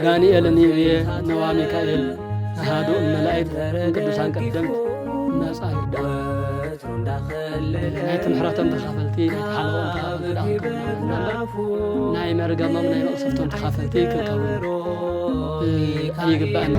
ዳንኤልን ይብዬ ነዋ ሚካኤል ኣሃዱ እመላእክት እምቅዱሳን ቀደምት መጻሕፍት ዳዊት። ናይቲ ምሕረቶም ተኻፈልቲ፣ ናይቲ ሓለቖም ተኻፈልቲ ደኣ ክንከውን ኣለና እምበር፣ ናይ መርገሞም ናይ መቕሰፍቶም ተኻፈልቲ ክንከውን፣ እ፣ ኣይግባእን።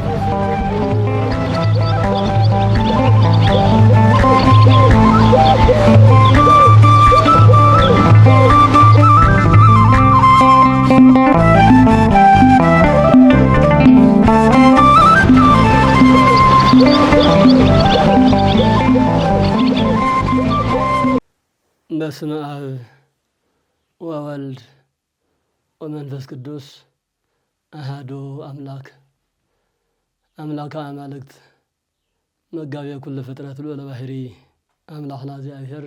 በስመ አብ ወወልድ ወመንፈስ ቅዱስ አሃዱ አምላክ። አምላከ አማልክት መጋቤ ኩሉ ፍጥረት ልዑለ ባሕሪ ኣምላኽና እግዚኣብሔር፣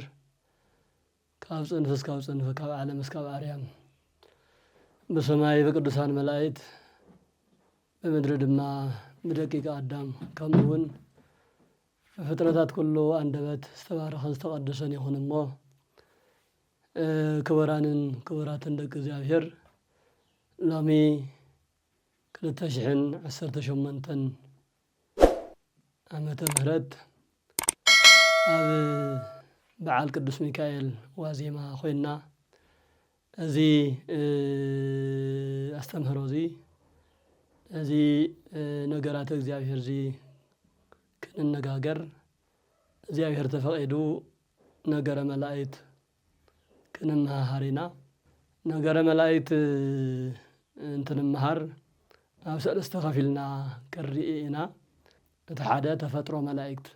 ካብ ጽንፍ እስካብ ጽንፍ፣ ካብ ዓለም እስካብ ኣርያም፣ ብሰማይ ብቅዱሳን መላእክት፣ ብምድሪ ድማ ብደቂቀ ኣዳም፣ ከምኡ እውን ብፍጥረታት ኩሉ ኣንደበት ዝተባረኸን ዝተቐደሰን ይኹን እሞ፣ እ፣ ክቡራንን ክቡራትን ደቂ እግዚኣብሔር፣ ሎሚ ክልተ ሽሕን ዓሰርተ ሸሞንተን ዓመተ ምህረት ኣብ በዓል ቅዱስ ሚካኤል ዋዜማ ኮይና፣ እዚ፣ እ፣ ኣስተምህሮ እዚ፣ እዚ፣ እ፣ ነገራተ እግዚኣብሔር እዚ ክንነጋገር፣ እግዚኣብሔር ተፈቒዱ ነገረ መላእክት ክንመሃሃር ኢና። ነገረ መላእክት እንትንመሃር ኣብ ሰለስተ ከፊልና ክንርኢ ኢና። እቲ ሓደ ተፈጥሮ መላእክት፣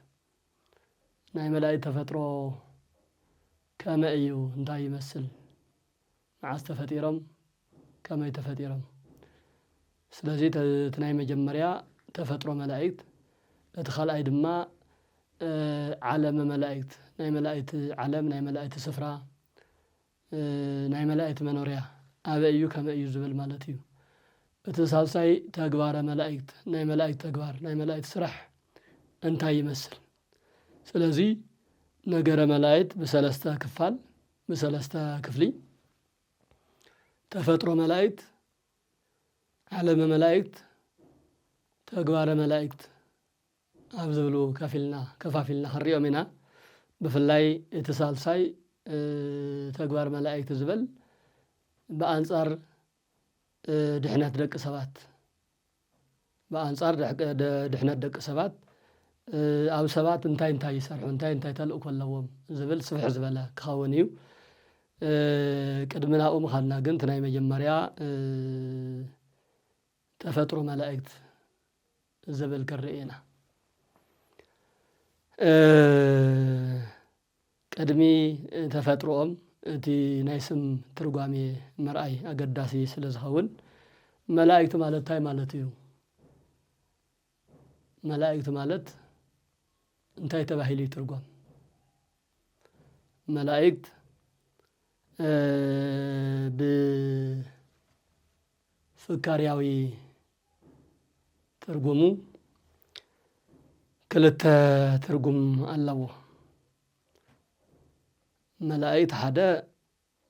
ናይ መላእክት ተፈጥሮ ከመይ እዩ? እንታይ ይመስል? መዓስ ተፈጢሮም? ከመይ ተፈጢሮም? ስለዚ ተ-፣ እቲ ናይ መጀመርያ ተፈጥሮ መላእክት፣ እቲ ካልኣይ ድማ፣ እ፣ ዓለመ መላእክት፣ ናይ መላእክቲ ዓለም፣ ናይ መላእክቲ ስፍራ፣ እ፣ ናይ መላእክቲ መኖርያ ኣበይ እዩ፣ ከመይ እዩ ዝብል ማለት እዩ። እቲ ሳልሳይ ተግባረ መላእክት፣ ናይ መላእክቲ ተግባር፣ ናይ መላእክቲ ስራሕ እንታይ ይመስል? ስለዚ ነገረ መላእክት ብሰለስተ ክፋል፣ ብሰለስተ ክፍሊ፣ ተፈጥሮ መላእክት፣ ዓለመ መላእክት፣ ተግባረ መላእክት ኣብ ዝብሉ ከፊልና፣ ከፋፊልና ክንሪኦም ኢና። ብፍላይ እቲ ሳልሳይ፣ እ፣ ተግባር መላእክት ዝበል ብኣንጻር፣ እ፣ ድሕነት ደቂ ሰባት፣ ብኣንጻር ድሕ-፣ ደ-፣ ድሕነት ደቂ ሰባት፣ እ፣ ኣብ ሰባት እንታይ እንታይ ይሰርሑ፣ እንታይ እንታይ ተልእኮ ኣለዎም ዝብል ስፍሕ ዝበለ ክኸውን እዩ። እ፣ ቅድሚ ናብኡ ምኻድና ግን እቲ ናይ መጀመርያ፣ እ፣ ተፈጥሮ መላእክት ዝብል ክንርኢ ኢና። እ፣ ቅድሚ ተፈጥሮኦም እቲ ናይ ስም ትርጓሜ ምርኣይ ኣገዳሲ ስለ ዝኸውን፣ መላእክት ማለት እንታይ ማለት እዩ? መላእክት ማለት እንታይ ተባሂሉ ይትርጎም? መላእክት፣ እ፣ ብፍካርያዊ ትርጉሙ ክልተ ትርጉም ኣለዎ። መላእክት ሓደ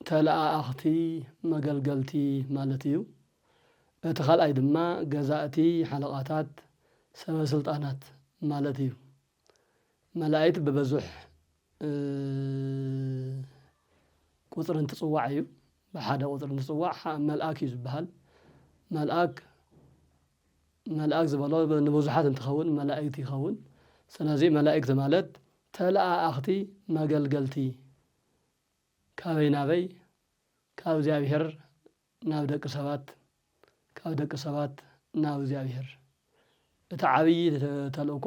ተለኣኣኽቲ፣ መገልገልቲ ማለት እዩ። እቲ ካልኣይ ድማ ገዛእቲ፣ ሓለቓታት፣ ሰበ ስልጣናት ማለት እዩ። መላእክት ብበዙሕ፣ እ፣ ቁጽሪ እንትጽዋዕ እዩ። ብሓደ ቁጽሪ እንትጽዋዕ ሓ-፣ መልኣክ እዩ ዝበሃል። መልኣክ፣ መልኣክ ዝበሎ ንብዙሓት እንትኸውን መላእክት ይኸውን። ስለዚ መላእክት ማለት ተለኣኣኽቲ፣ መገልገልቲ፣ ካበይ ናበይ? ካብ እግዚኣብሔር ናብ ደቂ ሰባት፣ ካብ ደቂ ሰባት ናብ እግዚኣብሔር። እቲ ዓብዪ ተ-፣ ተልእኮ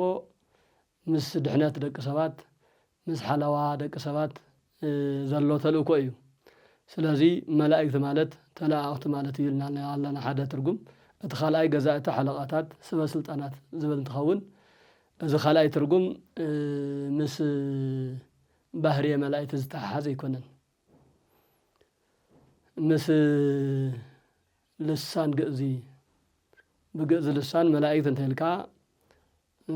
ምስ ድሕነት ደቂ ሰባት፣ ምስ ሓለዋ ደቂ ሰባት፣ እ፣ ዘሎ ተልእኮ እዩ። ስለዚ መላእክት ማለት ተለኣኣኽቲ ማለት እዩ ኢልና ኣለና ሓደ ትርጉም። እቲ ካልኣይ ገዛእቲ፣ ሓለቓታት፣ ስበ ስልጣናት ዝብል እንትኸውን፣ እዚ ካልኣይ ትርጉም፣ እ፣ ምስ ባህርየ መላእክት ዝተሓሓዘ ኣይኮነን። ምስ ልሳን ግእዚ፣ ብግእዚ ልሳን መላእክት እንተ ኢልካ፣ እ፣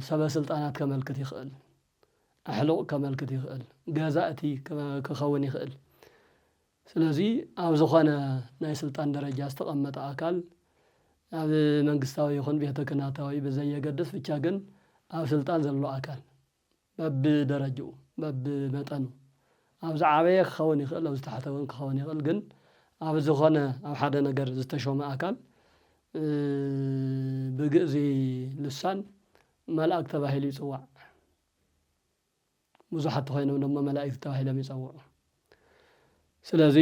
ሰበ ስልጣናት ከመልክት ይኽእል፣ ኣሕሉቕ ከመልክት ይኽእል፣ ገዛእቲ ከ-፣ ክኸውን ይኽእል። ስለዚ ኣብ ዝኾነ ናይ ስልጣን ደረጃ ዝተቐመጠ ኣካል ኣብ መንግስታዊ ይኹን ቤተ ክህነታዊ ብዘየገድስ፣ ብቻ ግን ኣብ ስልጣን ዘሎ ኣካል በብደረጅኡ፣ በብመጠኑ፣ ኣብ ዝዓበየ ክኸውን ይኽእል፣ ኣብ ዝተሓተ እውን ክኸውን ይኽእል። ግን ኣብ ዝኾነ፣ ኣብ ሓደ ነገር ዝተሾመ ኣካል፣ እ፣ ብግእዚ ልሳን መልኣክ ተባሂሉ ይጽዋዕ። ብዙሓት ተኾይኖም ደሞ መላእክት ተባሂሎም ይጸውዑ። ስለዚ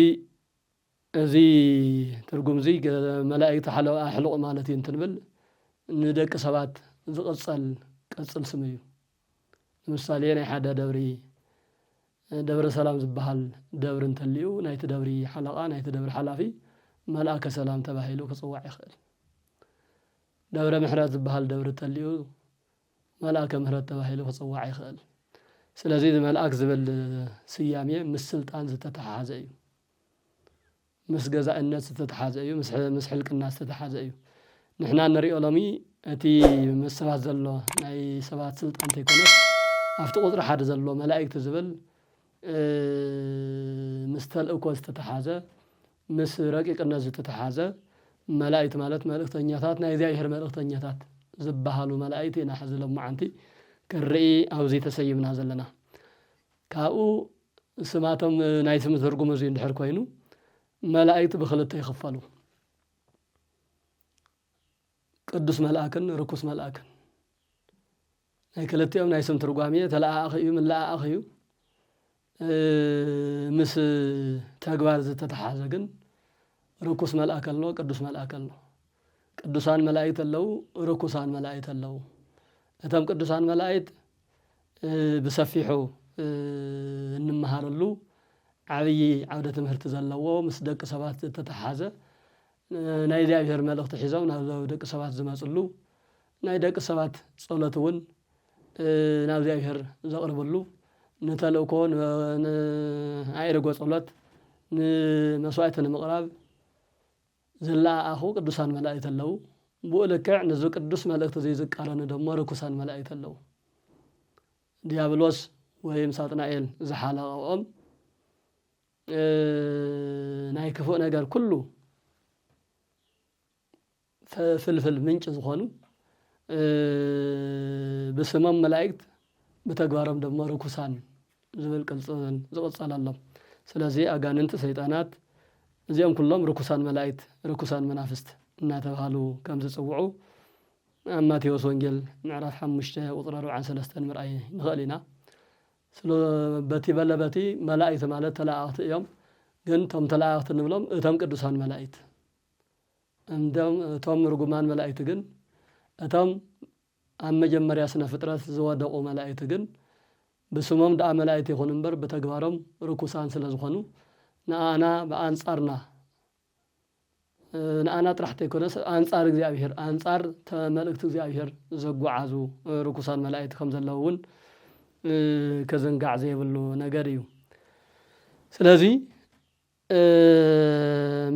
እዚ ትርጉም እዚ ገ-፣ መላእክት ሓለ-፣ ኣሕሉቕ ማለት እዩ እንትንብል፣ ንደቂ ሰባት ዝቕጸል ቅጽል ስም እዩ። ንምሳሌ፣ ናይ ሓደ ደብሪ፣ ደብረ ሰላም ዝበሃል ደብሪ እንተልዩ፣ ናይቲ ደብሪ ሓለቓ፣ ናይቲ ደብሪ ሓላፊ መልኣከ ሰላም ተባሂሉ ክጽዋዕ ይኽእል። ደብረ ምሕረት ዝበሃል ደብሪ እንተልዩ፣ መልኣከ ምሕረት ተባሂሉ ክጽዋዕ ይኽእል። ስለዚ፣ እዚ መልኣክ ዝብል ስያሜ ምስ ስልጣን ዝተተሓሓዘ እዩ። ምስ ገዛእነት ዝተተሓዘ እዩ። ምስ ሕ-፣ ምስ ሕልቅና ዝተተሓዘ እዩ። ንሕና እንሪኦ ሎሚ፣ እቲ ምስ ሰባት ዘሎ ናይ ሰባት ስልጣን እንተይኮነስ፣ ኣብቲ ቁጽሪ ሓደ ዘሎ መላእክት ዝብል፣ እ፣ ምስ ተልእኮ ዝተተሓዘ፣ ምስ ረቂቅነት ዝተተሓዘ፣ መላእክት ማለት መልእክተኛታት፣ ናይ እግዚኣብሔር መልእክተኛታት ዝበሃሉ መላእክት ኢና ሕዚ ሎማዓንቲ ክንርኢ ኣብዚ ተሰይምና ዘለና። ካብኡ ስማቶም፣ ናይ ስም ትርጉም እዚ እንድሕር ኮይኑ፣ መላእክት ብክልተ ይኽፈሉ። ቅዱስ መልኣክን ርኩስ መልኣክን። ናይ ክልቲኦም ናይ ስም ትርጓሜ ተለኣኣኺ እዩ፣ ምለኣኣኺ እዩ። እ፣ ምስ ተግባር ዝተተሓዘ ግን ርኩስ መልኣክ ኣሎ፣ ቅዱስ መልኣክ ኣሎ። ቅዱሳን መላእክት ኣለዉ፣ ርኩሳን መላእክት ኣለዉ። እቶም ቅዱሳን መላእክት፣ እ፣ ብሰፊሑ፣ እ፣ እንመሃረሉ ዓብዪ ዓውደ ትምህርቲ ዘለዎ፣ ምስ ደቂ ሰባት ዝተተሓዘ፣ እ፣ ናይ እግዚኣብሔር መልእኽቲ ሒዞም ናብ ደቂ ሰባት ዝመፅሉ፣ ናይ ደቂ ሰባት ጸሎት እውን፣ እ፣ ናብ እግዚኣብሔር ዘቕርብሉ፣ ንተልእኮ፣ ን-፣ ንኣዕርጎ ጸሎት፣ ንመስዋዕቲ ንምቕራብ ዝለኣኣኹ ቅዱሳን መላእክት ኣለዉ። ብኡ ልክዕ ነዚ ቅዱስ መልእኽቲ እዚ ዝቃረኑ ደሞ ርኩሳን መላእክት ኣለዉ። ዲያብሎስ ወይም ሳጥናኤል ዝሓለቐኦም፣ እ፣ ናይ ክፉእ ነገር ኩሉ ፈ-፣ ፍልፍል ምንጪ ዝኾኑ፣ እ፣ ብስሞም መላእክት ብተግባሮም ደሞ ርኩሳን ዝብል ቅጽል ዝቕጸለሎም። ስለዚ ኣጋንንቲ፣ ሰይጣናት፣ እዚኦም ኩሎም ርኩሳን መላእክት፣ ርኩሳን መናፍስት እናተባህሉ ከም ዝጽውዑ ኣብ ማቴዎስ ወንጌል ምዕራፍ ሓሙሽተ ቁጽሪ ኣርብዓን ሰለስተን ምርኣይ ንኽእል ኢና። ስለ በቲ በለ በቲ መላእክት ማለት ተለኣእኽቲ እዮም። ግን እቶም ተለኣእኽቲ እንብሎም እቶም ቅዱሳን መላእክት። እንቶም፣ እቶም ርጉማን መላእክት ግን፣ እቶም ኣብ መጀመርያ ስነ ፍጥረት ዝወደቑ መላእክት ግን፣ ብስሞም ደኣ መላእክት ይኹኑ እምበር ብተግባሮም ርኩሳን ስለ ዝኾኑ፣ ንኣና ብኣንጻርና፣ እ፣ ንኣና ጥራሕ ተይኮነስ ኣንጻር እግዚኣብሔር፣ ኣንጻር ተ-፣ መልእክቲ እግዚኣብሔር ዘጓዓዙ፣ እ፣ ርኩሳን መላእክት ከም ዘለዉ እውን፣ እ፣ ክዝንጋዕ ዘይብሉ ነገር እዩ። ስለዚ፣ እ፣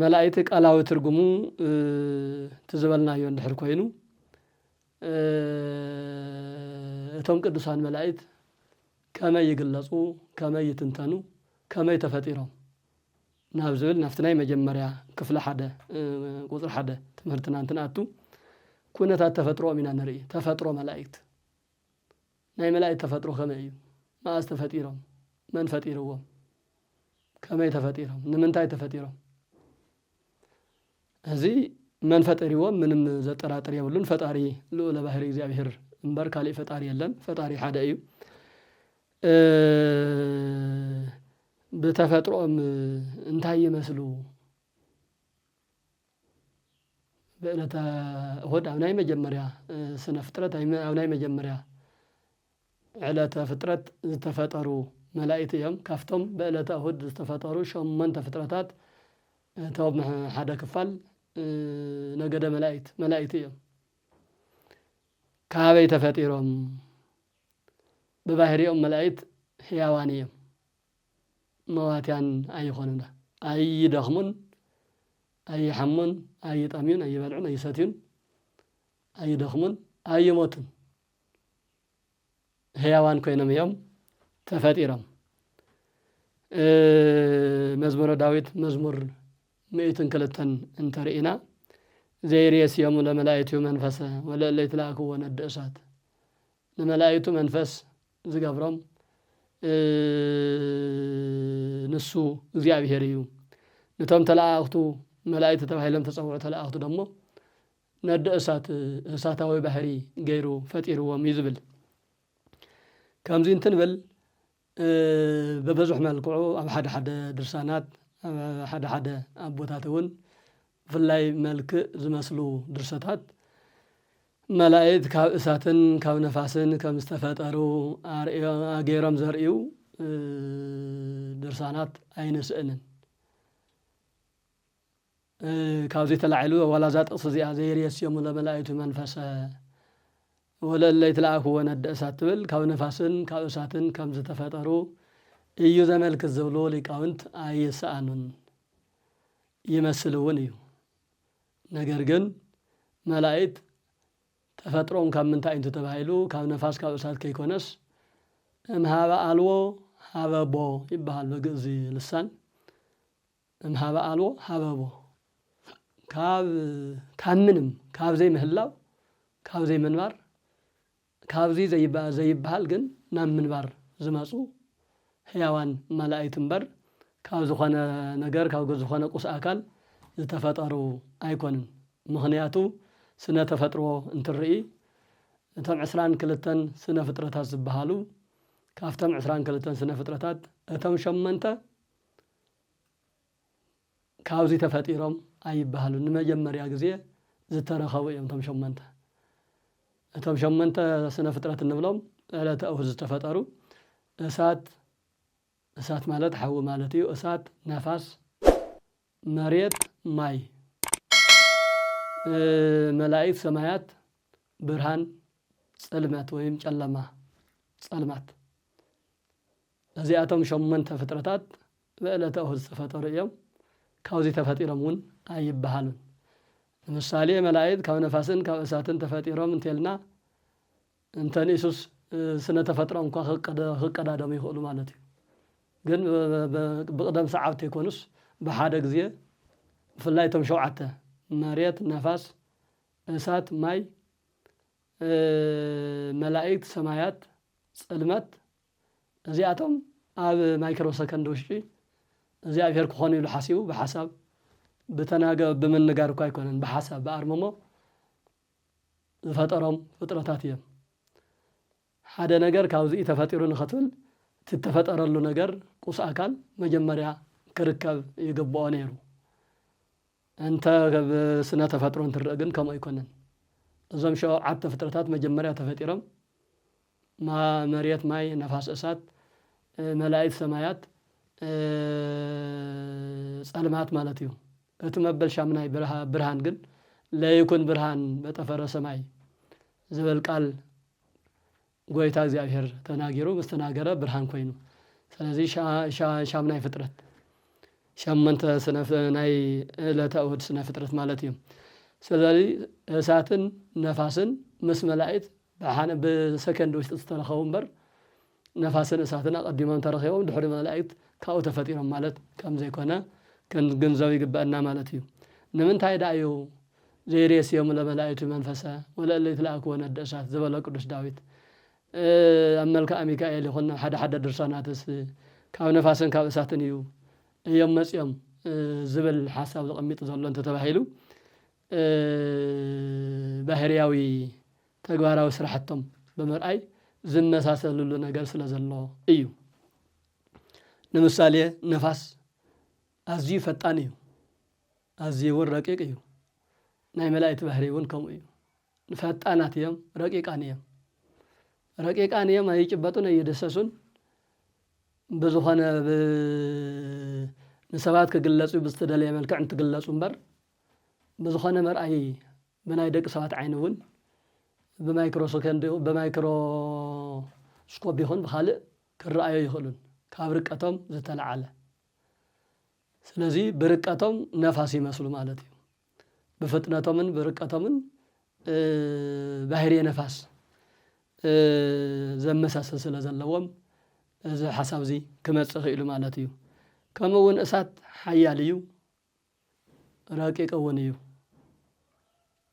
መላእክት ቃላዊ ትርጉሙ፣ እ፣ እቲ ዝበልናዮ እንድሕር ኮይኑ፣ እ፣ እቶም ቅዱሳን መላእክት ከመይ ይግለጹ፣ ከመይ ይትንተኑ፣ ከመይ ተፈጢሮም ናብ ዝብል፣ ናብቲ ናይ መጀመርያ ክፍሊ ሓደ፣ እ፣ ቁጽሪ ሓደ ትምህርትና እንትንኣቱ፣ ኩነታት ተፈጥሮኦም ኢና ንርኢ። ተፈጥሮ መላእክት። ናይ መላእክት ተፈጥሮ ከመይ እዩ? መኣስ ተፈጢሮም? መን ፈጢርዎም? ከመይ ተፈጢሮም? ንምንታይ ተፈጢሮም? እዚ መን ፈጠሪዎም ምንም ዘጠራጥር የብሉን። ፈጣሪ ልዑለ ባህሪ እግዚኣብሔር እምበር ካሊእ ፈጣሪ የለን። ፈጣሪ ሓደ እዩ። እ፣ ብተፈጥሮኦም እንታይ ይመስሉ? ብዕለተ እሁድ ኣብ ናይ መጀመርያ፣ እ፣ ስነ ፍጥረት፣ ኣብ ናይ መጀመርያ ዕለተ ፍጥረት ዝተፈጠሩ መላእክት እዮም። ካብቶም ብዕለተ እሁድ ዝተፈጠሩ ሸሞንተ ፍጥረታት፣ እቶም ሓደ ክፋል፣ እ፣ ነገደ መላእክት፣ መላእክት እዮም። ካበይ ተፈጢሮም? ብባህሪኦም መላእክት ህያዋን እዮም። መዋትያን ኣይኾኑን። ኣይደኽሙን፣ ኣይሓሙን፣ ኣይጠምዩን፣ ኣይበልዑን፣ ኣይሰትዩን፣ ኣይደኽሙን፣ ኣይሞቱን። ህያዋን ኮይኖም እዮም ተፈጢሮም። እ፣ መዝሙረ ዳዊት መዝሙር ሚእትን ክልተን እንተርኢና፣ ዘይሬስዮሙ ለመላእክቲሁ መንፈሰ ወለእለ ይትለኣክዎ ነደ እሳት። ንመላእክቱ መንፈስ ዝገብሮም፣ እ፣ ንሱ እግዚኣብሔር እዩ። ነቶም ተለኣእኽቱ፣ መላእክቲ ተባሂሎም ተጸውዑ ተለኣእኽቱ ደሞ ነደ እሳት፣ እሳታዊ ባህሪ ገይሩ ፈጢርዎም እዩ ዝብል። ከምዚ እንትንብል፣ እ፣ ብብዙሕ መልክዑ ኣብ ሓደ ሓደ ድርሳናት፣ ኣብ ሓደ ሓደ ኣቦታት እውን ብፍላይ መልክእ ዝመስሉ ድርሰታት መላእክት ካብ እሳትን ካብ ነፋስን ከም ዝተፈጠሩ ኣርእዮ-፣ ኣገይሮም ዘርእዩ፣ እ፣ ድርሳናት ኣይንስእንን። እ፣ ካብዚ ተላዒሉ ዋላ እዛ ጥቕሲ እዚኣ ዘይርእየስዮሙ ለመላእክቱ መንፈሰ ወለእለ ይትለኣክዎ ነደ እሳት ትብል ካብ ነፋስን ካብ እሳትን ከም ዝተፈጠሩ እዩ ዘመልክት ዝብሉ ሊቃውንት ኣይሰኣኑን። ይመስል እውን እዩ። ነገር ግን መላእክት ተፈጥሮም ካብ ምንታይ እንቱ ተባሂሉ ካብ ነፋስ ካብ እሳት ከይኮነስ እምሃበ ኣልዎ ሃበቦ ይበሃል ብግእዝ ልሳን። እምሃበ ኣልቦ ሃበቦ። ካብ፣ ካብ ምንም፣ ካብ ዘይምህላው፣ ካብ ዘይምንባር፣ ካብዚ ዘይባ-፣ ዘይበሃል ግን ናብ ምንባር ዝመጹ ህያዋን መላእክት እምበር ካብ ዝኾነ ነገር፣ ካብ ዝኾነ ቁስ ኣካል ዝተፈጠሩ ኣይኮኑን። ምኽንያቱ ስነ ተፈጥሮ እንትርኢ እቶም ዕስራን ክልተን ስነ ፍጥረታት ዝበሃሉ ካብቶም ዕስራን ክልተን ስነ ፍጥረታት እቶም ሸሞንተ ካብዚ ተፈጢሮም ኣይበሃሉን። ንመጀመርያ ግዜ ዝተረኸቡ እዮም እቶም ሸሞንተ። እቶም ሸሞንተ ስነ ፍጥረት እንብሎም ዕለተ እሁድ ዝተፈጠሩ እሳት፣ እሳት ማለት ሓዊ ማለት እዩ። እሳት፣ ነፋስ፣ መሬት፣ ማይ፣ እ፣ መላእክት፣ ሰማያት፣ ብርሃን፣ ጽልመት ወይም ጨለማ፣ ጸልማት። እዚኣቶም ሸሞንተ ፍጥረታት ብዕለተ እሁድ ዝተፈጠሩ እዮም። ካብዚ ተፈጢሮም እውን ኣይበሃሉን። ንምሳሌ መላእክት ካብ ነፋስን ካብ እሳትን ተፈጢሮም እንተልና፣ እንተ ንኢሱስ፣ እ፣ ስነ ተፈጥሮም እኳ ክቀደ-፣ ክቀዳደሙ ይኽእሉ ማለት እዩ። ግን ብ-፣ ብ-፣ ብቕደም ሰዓብ ተይኮኑስ ብሓደ ግዜ፣ ብፍላይ እቶም ሸውዓተ፣ መሬት፣ ነፋስ፣ እሳት፣ ማይ፣ እ፣ መላእክት፣ ሰማያት፣ ጽልመት፣ እዚኣቶም ኣብ ማይክሮ ሰከንድ ውሽጢ እግዚኣብሔር ክኾኑ ኢሉ ሓሲቡ ብሓሳብ ብተናገ-፣ ብምንጋር እኳ ኣይኮነን፣ ብሓሳብ፣ ብኣርምሞ ዝፈጠሮም ፍጥረታት እዮም። ሓደ ነገር ካብዚ ተፈጢሩ ንኸትብል እቲ እተፈጠረሉ ነገር ቁስ ኣካል መጀመርያ ክርከብ ይግብኦ ነይሩ። እንተ ብስነ ተፈጥሮ እንትርእ ግን ከምኡ ኣይኮነን። እዞም ሸውዓተ ፍጥረታት መጀመርያ ተፈጢሮም፣ ማ-፣ መሬት፣ ማይ፣ ነፋስ፣ እሳት፣ እ፣ መላእክት፣ ሰማያት፣ እ፣ ጸልማት ማለት እዩ። እቲ መበል ሻምናይ ብርሃ-፣ ብርሃን ግን ለይኩን ብርሃን በጠፈረ ሰማይ ዝብል ቃል ጎይታ እግዚኣብሔር ተናጊሩ ምስ ተናገረ ብርሃን ኮይኑ። ስለዚ ሻ-፣ ሻ-፣ ሻምናይ ፍጥረት፣ ሸሞንተ ስነ ፍ-፣ ናይ ዕለተ እሁድ ስነ ፍጥረት ማለት እዩ። ስለዚ እሳትን ነፋስን ምስ መላእክት ብሓነ-፣ ብሰከንድ ውሽጢ ዝተረኸቡ እምበር ነፋስን እሳትን ኣቐዲሞም ተረኺቦም ድሕሪ መላእክት ካብኡ ተፈጢሮም ማለት ከም ዘይኮነ ክንግንዘብ ይግበአና ማለት እዩ። ንምንታይ ደኣ እዩ ዘይሬስዮሙ ለመላእክቱ መንፈሰ ወለእለ ይትለኣክዎ ነደ እሳት ዝበሎ ቅዱስ ዳዊት? እ፣ ኣብ መልክዓ ሚካኤል ይኹን ኣብ ሓደ ሓደ ድርሳናትስ ካብ ነፋስን ካብ እሳትን እዩ እዮም መጺኦም፣ እ፣ ዝብል ሓሳብ ዘቐሚጡ ዘሎ እንተተባሂሉ፣ እ፣ ባህርያዊ ተግባራዊ ስራሕቶም ብምርኣይ ዝመሳሰልሉ ነገር ስለ ዘሎ እዩ። ንምሳሌ ነፋስ ኣዝዩ ፈጣን እዩ፣ ኣዝዩ እውን ረቂቕ እዩ። ናይ መላእክቲ ባህሪ እውን ከምኡ እዩ። ፈጣናት እዮም፣ ረቂቃን እዮም። ረቂቃን እዮም፣ ኣይጭበጡን፣ ኣይድህሰሱን። ብዝኾነ ብ-፣ ንሰባት ክግለጹ ብዝተደለየ መልክዕ እንትግለጹ እምበር፣ ብዝኾነ መርኣዪ ብናይ ደቂ ሰባት ዓይኒ እውን ብማይክሮ ሰከንድ፣ ብማይክሮስኮፕ ይኹን ብኻልእ ክረኣዩ ኣይኽእሉን፣ ካብ ርቀቶም ዝተለዓለ። ስለዚ ብርቀቶም ነፋስ ይመስሉ ማለት እዩ። ብፍጥነቶምን ብርቀቶምን፣ እ፣ ባህርየ ነፋስ፣ እ፣ ዘመሳሰል ስለ ዘለዎም እዚ ሓሳብ እዚ ክመጽእ ክኢሉ ማለት እዩ። ከምኡ እውን እሳት ሓያል እዩ፣ ረቂቕ እውን እዩ።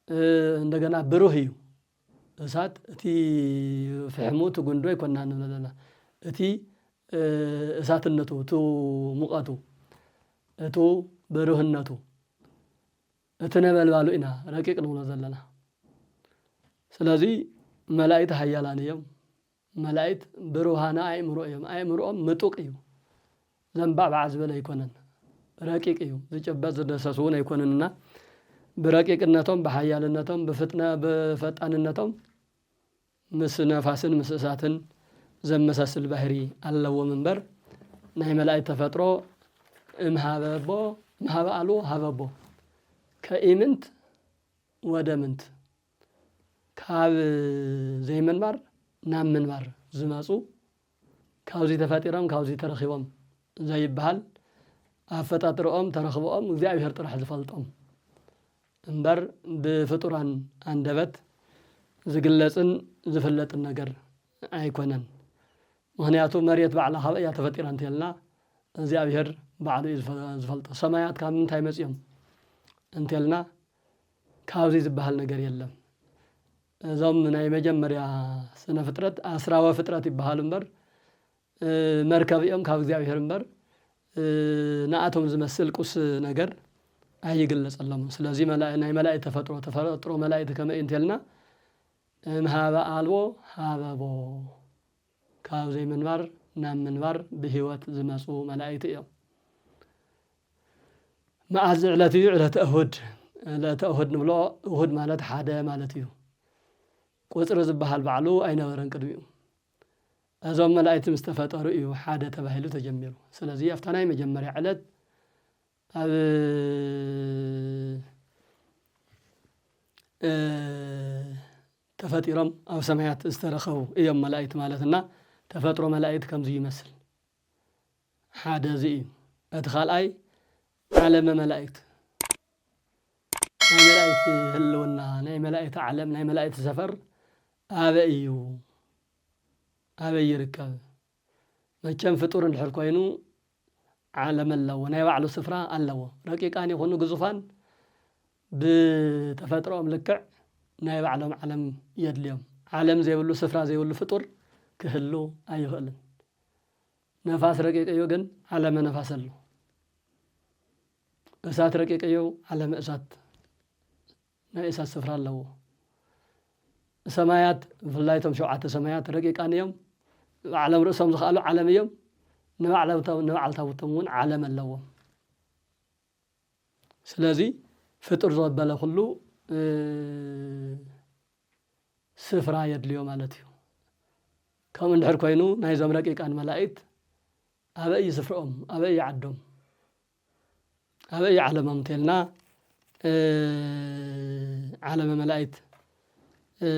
እ፣ እንደገና ብሩህ እዩ። እሳት እቲ ፍሕሙ፣ እቲ ጉንዶ ኣይኮና ንብሎ ዘለና። እቲ፣ እ፣ እሳትነቱ፣ እቲ ሙቐቱ፣ እቱ ብሩህነቱ፣ እቲ ነበልባሉ ኢና ረቂቕ ንብሎ ዘለና። ስለዚ መላእክት ሓያላን እዮም። መላእክት ብሩሃነ ኣእምሮ እዮም። ኣእምሮኦም ምጡቕ እዩ። ዘንባዕባዕ ዝበለ ኣይኮነን። ረቂቕ እዩ። ዝጭበጥ ዝደሰስ እውን ኣይኮነን እና ብረቂቅነቶም፣ ብሓያልነቶም፣ ብፍጥነ-፣ ብፈጣንነቶም ምስ ነፋስን ምስ እሳትን ዘመሳስል ባህሪ ኣለዎም እምበር ናይ መላእክት ተፈጥሮ እምሃበቦ፣ እምሃበ ኣልቦ ሃበቦ ከኢምንት ወደ ምንት ካብ ዘይምንባር ናብ ምንባር ዝመጹ፣ ካብዚ ተፈጢሮም ካብዚ ተረኺቦም ዘይበሃል፣ ኣፈጣጥርኦም ተረኽቦኦም እግዚኣብሔር ጥራሕ ዝፈልጦም እምበር ብፍጡራን ኣንደበት ዝግለጽን ዝፍለጥን ነገር ኣይኮነን። ምኽንያቱ መሬት ባዕላ ካበይ እያ ተፈጢራ እንተልና እግዚኣብሔር ባዕሉ እዩ ዝፈ-፣ ዝፈልጦ። ሰማያት ካብ ምንታይ መጺኦም እንተልና ካብዚ ዝበሃል ነገር የለን። እዞም ናይ መጀመርያ ስነ ፍጥረት ኣስራወ ፍጥረት ይበሃሉ እምበር፣ እ፣ መርከብ እዮም ካብ እግዚኣብሔር እምበር፣ እ፣ ንኣቶም ዝመስል ቁስ ነገር ኣይግለጸሎምን። ስለዚ መላ-፣ ናይ መላእክት ተፈጥሮ፣ ተፈጥሮ መላእክት ከመይ እዩ እንተልና፣ እምሃበ ኣልቦ ሃበቦ፣ ካብ ዘይምንባር ናብ ምንባር ብህይወት ዝመጹ መላእክት እዮም። መዓዝ ዕለት እዩ? ዕለተ እሁድ። ዕለተ እሁድ ንብሎ፣ እሁድ ማለት ሓደ ማለት እዩ። ቁጽሪ ዝበሃል ባዕሉ ኣይነበረን ቅድሚኡ። እዞም መላእክት ምስ ተፈጠሩ እዩ ሓደ ተባሂሉ ተጀሚሩ። ስለዚ ኣብታ ናይ መጀመርያ ዕለት ኣብ፣ እ፣ ተፈጢሮም ኣብ ሰማያት ዝተረኸቡ እዮም መላእክት ማለት እና ተፈጥሮ መላእክት ከምዚ ይመስል። ሓደ እዚ እዩ። እቲ ካልኣይ ዓለመ መላእክት፣ ናይ መላእክት ህልውና፣ ናይ መላእክት ዓለም፣ ናይ መላእክት ሰፈር ኣበይ እዩ? ኣበይ ይርከብ? መቸም ፍጡር እንድሕር ኮይኑ ዓለም ኣለዎ፣ ናይ ባዕሉ ስፍራ ኣለዎ። ረቂቃን ይኹኑ ግዙፋን ብተፈጥሮኦም ልክዕ ናይ ባዕሎም ዓለም የድልዮም። ዓለም ዘይብሉ፣ ስፍራ ዘይብሉ ፍጡር ክህሉ ኣይኽእልን። ነፋስ ረቂቅ እዩ፣ ግን ዓለመ ነፋስ ኣሎ። እሳት ረቂቅ እዩ፣ ዓለመ እሳት ናይ እሳት ስፍራ ኣለዎ። ሰማያት፣ ብፍላይ እቶም ሸውዓተ ሰማያት ረቂቃን እዮም። ባዕሎም ርእሶም ዝኸኣሉ ዓለም እዮም። ንባዕላውታ-፣ ንባዕልታውቶም እውን ዓለም ኣለዎም። ስለዚ ፍጡር ዘበለ ኩሉ፣ እ፣ ስፍራ የድልዮ ማለት እዩ። ከምኡ እንድሕር ኮይኑ ናይዞም ረቂቃን መላእክት ኣበይ እዩ ስፍርኦም? ኣበይ እዩ ዓዶም? ኣበይ እዩ ዓለሞም እንተልና፣ እ፣ ዓለመ መላእክት፣ እ፣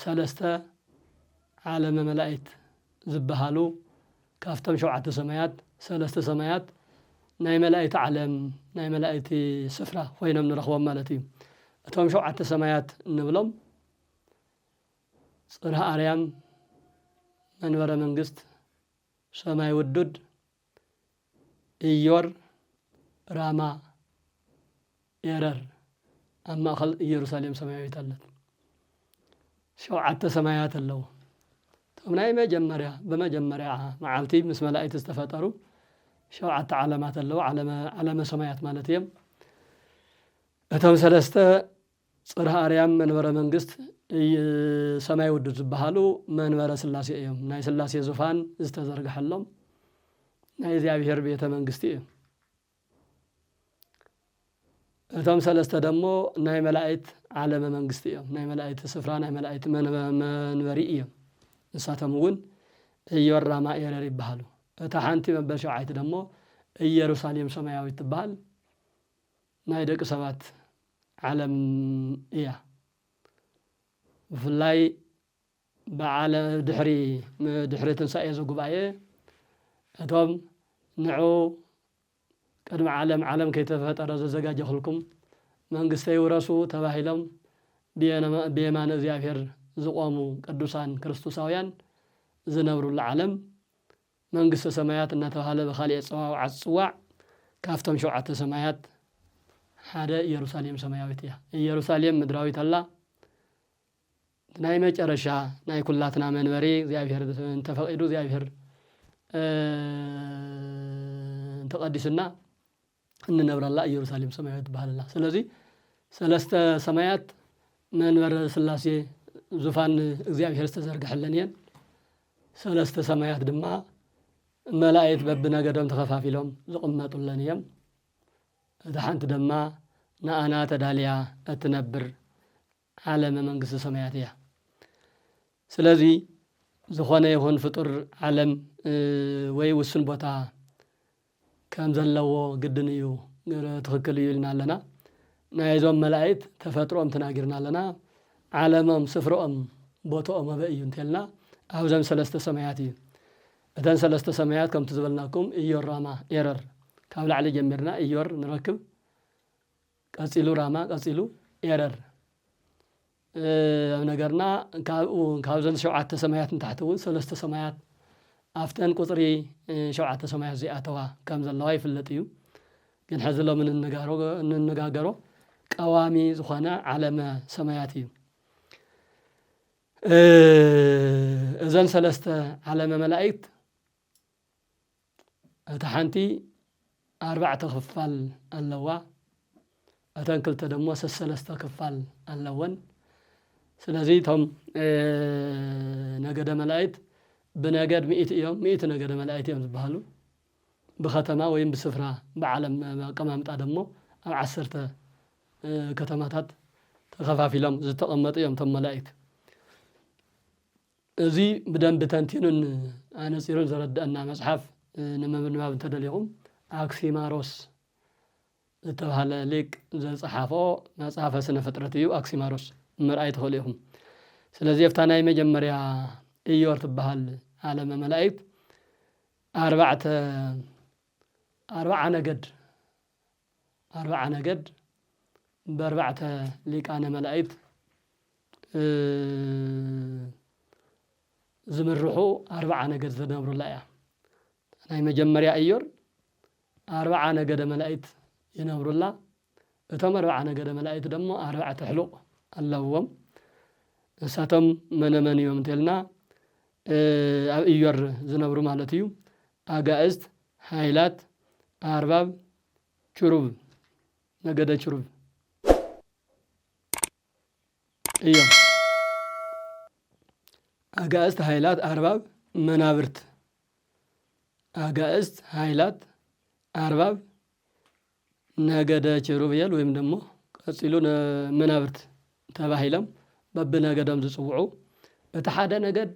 ሰለስተ ዓለመ መላእክት ዝበሃሉ ካብቶም ሸውዓተ ሰማያት ሰለስተ ሰማያት ናይ መላእክቲ ዓለም፣ ናይ መላእክቲ ስፍራ ኮይኖም ንረኽቦም ማለት እዩ። እቶም ሸውዓተ ሰማያት እንብሎም ጽርሐ ኣርያም፣ መንበረ መንግስት፣ ሰማይ ውዱድ፣ ኢዮር፣ ራማ፣ ኤረር፣ ኣብ ማእከል ኢየሩሳሌም ሰማያዊት ኣለት። ሸውዓተ ሰማያት ኣለዉ። እቶም ናይ መጀመርያ፣ ብመጀመርያ መዓልቲ ምስ መላእክቲ ዝተፈጠሩ ሸውዓተ ዓለማት ኣለዉ። ዓለመ፣ ዓለመ ሰማያት ማለት እዮም። እቶም ሰለስተ ጽርሐ ኣርያም መንበረ መንግስት እይ-፣ ሰማይ ውዱድ ዝበሃሉ መንበረ ስላሴ እዮም። ናይ ስላሴ ዙፋን ዝተዘርግሐሎም ናይ እግዚኣብሔር ቤተ መንግስቲ እዮም። እቶም ሰለስተ ደሞ ናይ መላእክት ዓለመ መንግስቲ እዮም። ናይ መላእክት ስፍራ፣ ናይ መላእክት መንበ-፣ መንበሪ እዮም። ንሳቶም እውን ኢዮር፣ ራማ፣ ኤረር ይበሃሉ። እታ ሓንቲ መበል ሸውዓይቲ ደሞ ኢየሩሳሌም ሰማያዊት ትበሃል ናይ ደቂ ሰባት ዓለም እያ። ብፍላይ ብዓለ-፣ ድሕሪ፣ ድሕሪ ትንሳኤ እዚ ጉባኤ እቶም ንዑ ቅድሚ ዓለም፣ ዓለም ከይተፈጠረ ዘዘጋጀኹልኩም መንግስተይ ውረሱ ተባሂሎም ብየነ-፣ ብየማነ እግዚኣብሔር ዝቖሙ ቅዱሳን ክርስቶሳውያን ዝነብሩላ ዓለም መንግስተ ሰማያት እናተባህለ ብኻልእ ኣጸዋውዓ ዝጽዋዕ ካብቶም ሸውዓተ ሰማያት ሓደ ኢየሩሳሌም ሰማያዊት እያ። ኢየሩሳሌም ምድራዊት ኣላ። ናይ መጨረሻ ናይ ኩላትና መንበሪ እግዚኣብሔር እንተፈቒዱ እግዚኣብሔር፣ እ፣ እንተቐዲስና እንነብረላ ኢየሩሳሌም ሰማያዊት ትበሃል ኣላ። ስለዚ ሰለስተ ሰማያት መንበረ ስላሴ ዙፋን እግዚኣብሔር ዝተዘርግሐለን እየን። ሰለስተ ሰማያት ድማ መላእክት በብነገዶም ተኸፋፊሎም ዝቕመጡለን እዮም። እታ ሓንቲ ድማ ንኣና ተዳልያ እትነብር ዓለመ መንግስተ ሰማያት እያ። ስለዚ ዝኾነ ይኹን ፍጡር ዓለም፣ እ፣ ወይ ውሱን ቦታ ከም ዘለዎ ግድን እዩ፣ ትኽክል እዩ ኢልና ኣለና። ናይዞም መላእክት ተፈጥሮኦም ተናጊርና ኣለና። ዓለሞም፣ ስፍሮኦም፣ ቦታኦም ኣበይ እዩ እንተልና ኣብዘን ሰለስተ ሰማያት እዩ። እተን ሰለስተ ሰማያት ከምቲ ዝበልናኩም ኢዮር፣ ራማ፣ ኤረር፣ ካብ ላዕሊ ጀሚርና ኢዮር ንረክብ፣ ቀጺሉ ራማ፣ ቀጺሉ ኤረር። እ፣ ኣብ ነገርና ካብኡ፣ ካብዘን ሸውዓተ ሰማያት ንታሕቲ እውን ሰለስተ ሰማያት ኣብተን ቁጽሪ፣ እ፣ ሸውዓተ ሰማያት ዘይኣተዋ ከም ዘለዋ ይፍለጥ እዩ። ግን ሕዚ ሎሚ እንነጋሮ-፣ እንነጋገሮ ቀዋሚ ዝኾነ ዓለመ ሰማያት እዩ። እ፣ እዘን ሰለስተ ዓለመ መላእክት እታ ሓንቲ ኣርባዕተ ክፋል ኣለዋ። እተን ክልተ ደሞ ሰሰለስተ ክፋል ኣለወን። ስለዚ እቶም፣ እ፣ ነገደ መላእክት ብነገድ ሚእቲ እዮም፣ ሚእቲ ነገደ መላእክት እዮም ዝበሃሉ። ብኸተማ ወይም ብስፍራ ብዓለም ኣቀማምጣ ደሞ ኣብ ዓሰርተ፣ እ፣ ከተማታት ተኸፋፊሎም ዝተቐመጡ እዮም እቶም መላእክት። እዚ ብደንቢ ተንቲኑን ኣነጺሩን ዘረድአና መጽሓፍ፣ እ፣ ንምንባብ እንተደሊኹም ኣክሲማሮስ ዝተባህለ ሊቅ ዘጸሓፎ መጽሓፈ ስነ ፍጥረት እዩ። ኣክሲማሮስ ምርኣይ ትኽእሉ ኢኹም። ስለዚ ኣብታ ናይ መጀመርያ ኢዮር ትበሃል ዓለመ መላእክት ኣርባዕተ፣ ኣርባዓ ነገድ፣ ኣርባዓ ነገድ ብኣርባዕተ ሊቃነ መላእክት፣ እ፣ ዝምርሑ ኣርባዓ ነገድ ዝነብሩላ እያ። ናይ መጀመርያ ኢዮር ኣርባዓ ነገደ መላእክት ይነብሩላ። እቶም ኣርባዓ ነገደ መላእክት ደሞ ኣርባዕተ ሕሉቕ ኣለዎም። ንሳቶም መነ መን እዮም እንተልና፣ እ፣ ኣብ ኢዮር ዝነብሩ ማለት እዩ። ኣጋእዝት፣ ሃይላት፣ ኣርባብ፣ ችሩብ፣ ነገደ ችሩብ እዮም። ኣጋእዝት፣ ሃይላት፣ ኣርባብ፣ መናብርት። ኣጋእዝት፣ ሃይላት፣ ኣርባብ፣ ነገደ ኪሩቤል ወይም ደሞ ቀጺሉ ነ-፣ መናብርት ተባሂሎም በብነገዶም ዝጽውዑ። እቲ ሓደ ነገድ፣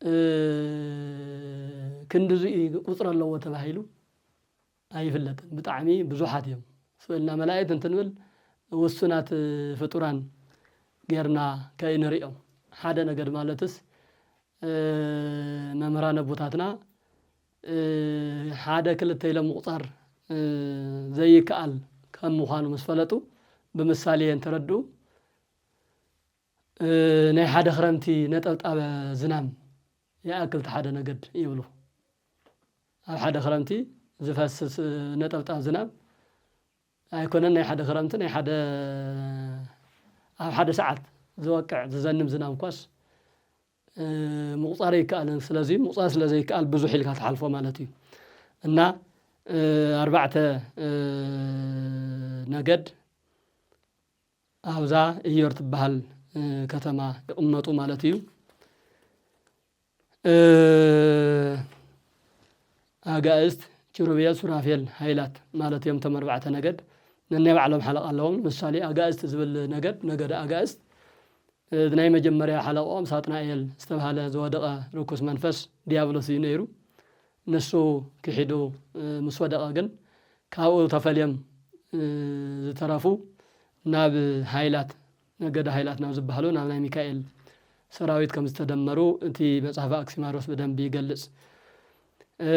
እ፣ ክንድዚ ቁጽሪ ኣለዎ ተባሂሉ ኣይፍለጥን። ብጣዕሚ ብዙሓት እዮም። ስብእልና መላእክት እንትንብል ውሱናት ፍጡራን ጌርና ከይንሪኦም። ሓደ ነገድ ማለትስ፣ እ፣ መምህራን ኣቦታትና፣ እ፣ ሓደ ክልተ ኢሎም ምቑጻር፣ እ፣ ዘይከኣል ከም ምዃኑ ምስ ፈለጡ ብምሳሌ እንተረድኡ፣ እ፣ ናይ ሓደ ክረምቲ ነጠብጣብ ዝናም ይኣክል እቲ ሓደ ነገድ ይብሉ። ኣብ ሓደ ክረምቲ ዝፈስስ ነጠብጣብ ዝናብ ኣይኮነን ናይ ሓደ ክረምቲ፣ ናይ ሓደ፣ ኣብ ሓደ ሰዓት ዝወቅዕ ዝዘንብ ዝናብ እኳስ፣ እ፣ ምቑጻር ኣይከኣልን። ስለዚ ምቑጻር ስለ ዘይከኣል ብዙሕ ኢልካ ትሓልፎ ማለት እዩ። እና፣ እ፣ ኣርባዕተ፣ እ፣ ነገድ ኣብዛ ኢዮር ትበሃል፣ እ፣ ከተማ ይቕመጡ ማለት እዩ። እ፣ ኣጋእዝት፣ ኪሩቤል፣ ሱራፌል፣ ሃይላት ማለት እዮም። እቶም ኣርባዕተ ነገድ ነናይ ባዕሎም ሓለቓ ኣለዎም። ምሳሌ ኣጋእዝት ዝብል ነገድ፣ ነገደ ኣጋእዝት፣ እ፣ ናይ መጀመርያ ሓለቕኦም ሳጥናኤል ዝተባህለ ዝወደቐ ርኩስ መንፈስ ዲያብሎስ እዩ ነይሩ። ንሱ ክሒዱ፣ እ፣ ምስ ወደቐ ግን ካብኡ ተፈልዮም፣ እ፣ ዝተረፉ ናብ ሃይላት፣ ነገደ ሃይላት ናብ ዝበሃሉ ናብ ናይ ሚካኤል ሰራዊት ከም ዝተደመሩ እቲ መጽሓፈ ኣክሲማሮስ ብደንቢ ይገልጽ። እ፣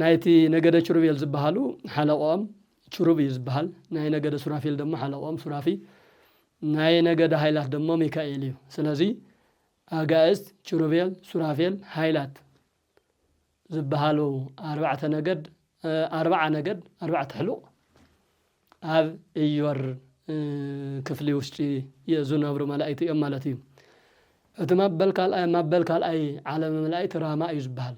ናይቲ ነገደ ኪሩቤል ዝበሃሉ ሓለቆኦም ኪሩብ እዩ ዝበሃል። ናይ ነገደ ሱራፌል ደሞ ሓለቆኦም ሱራፊ፣ ናይ ነገደ ሃይላት ደሞ ሚካኤል እዩ። ስለዚ ኣጋእዝት፣ ኪሩቤል፣ ሱራፌል፣ ሃይላት ዝበሃሉ ኣርባዕተ ነገድ፣ እ፣ ኣርባዓ ነገድ፣ ኣርባዕተ ሕሉቕ ኣብ እዮር ክፍሊ ውሽጢ ዝነብሩ መላእክቲ እዮም ማለት እዩ። እቲ ማበል ካልኣይ፣ ማበል ካልኣይ ዓለመ መላእክቲ ራማ እዩ ዝበሃል።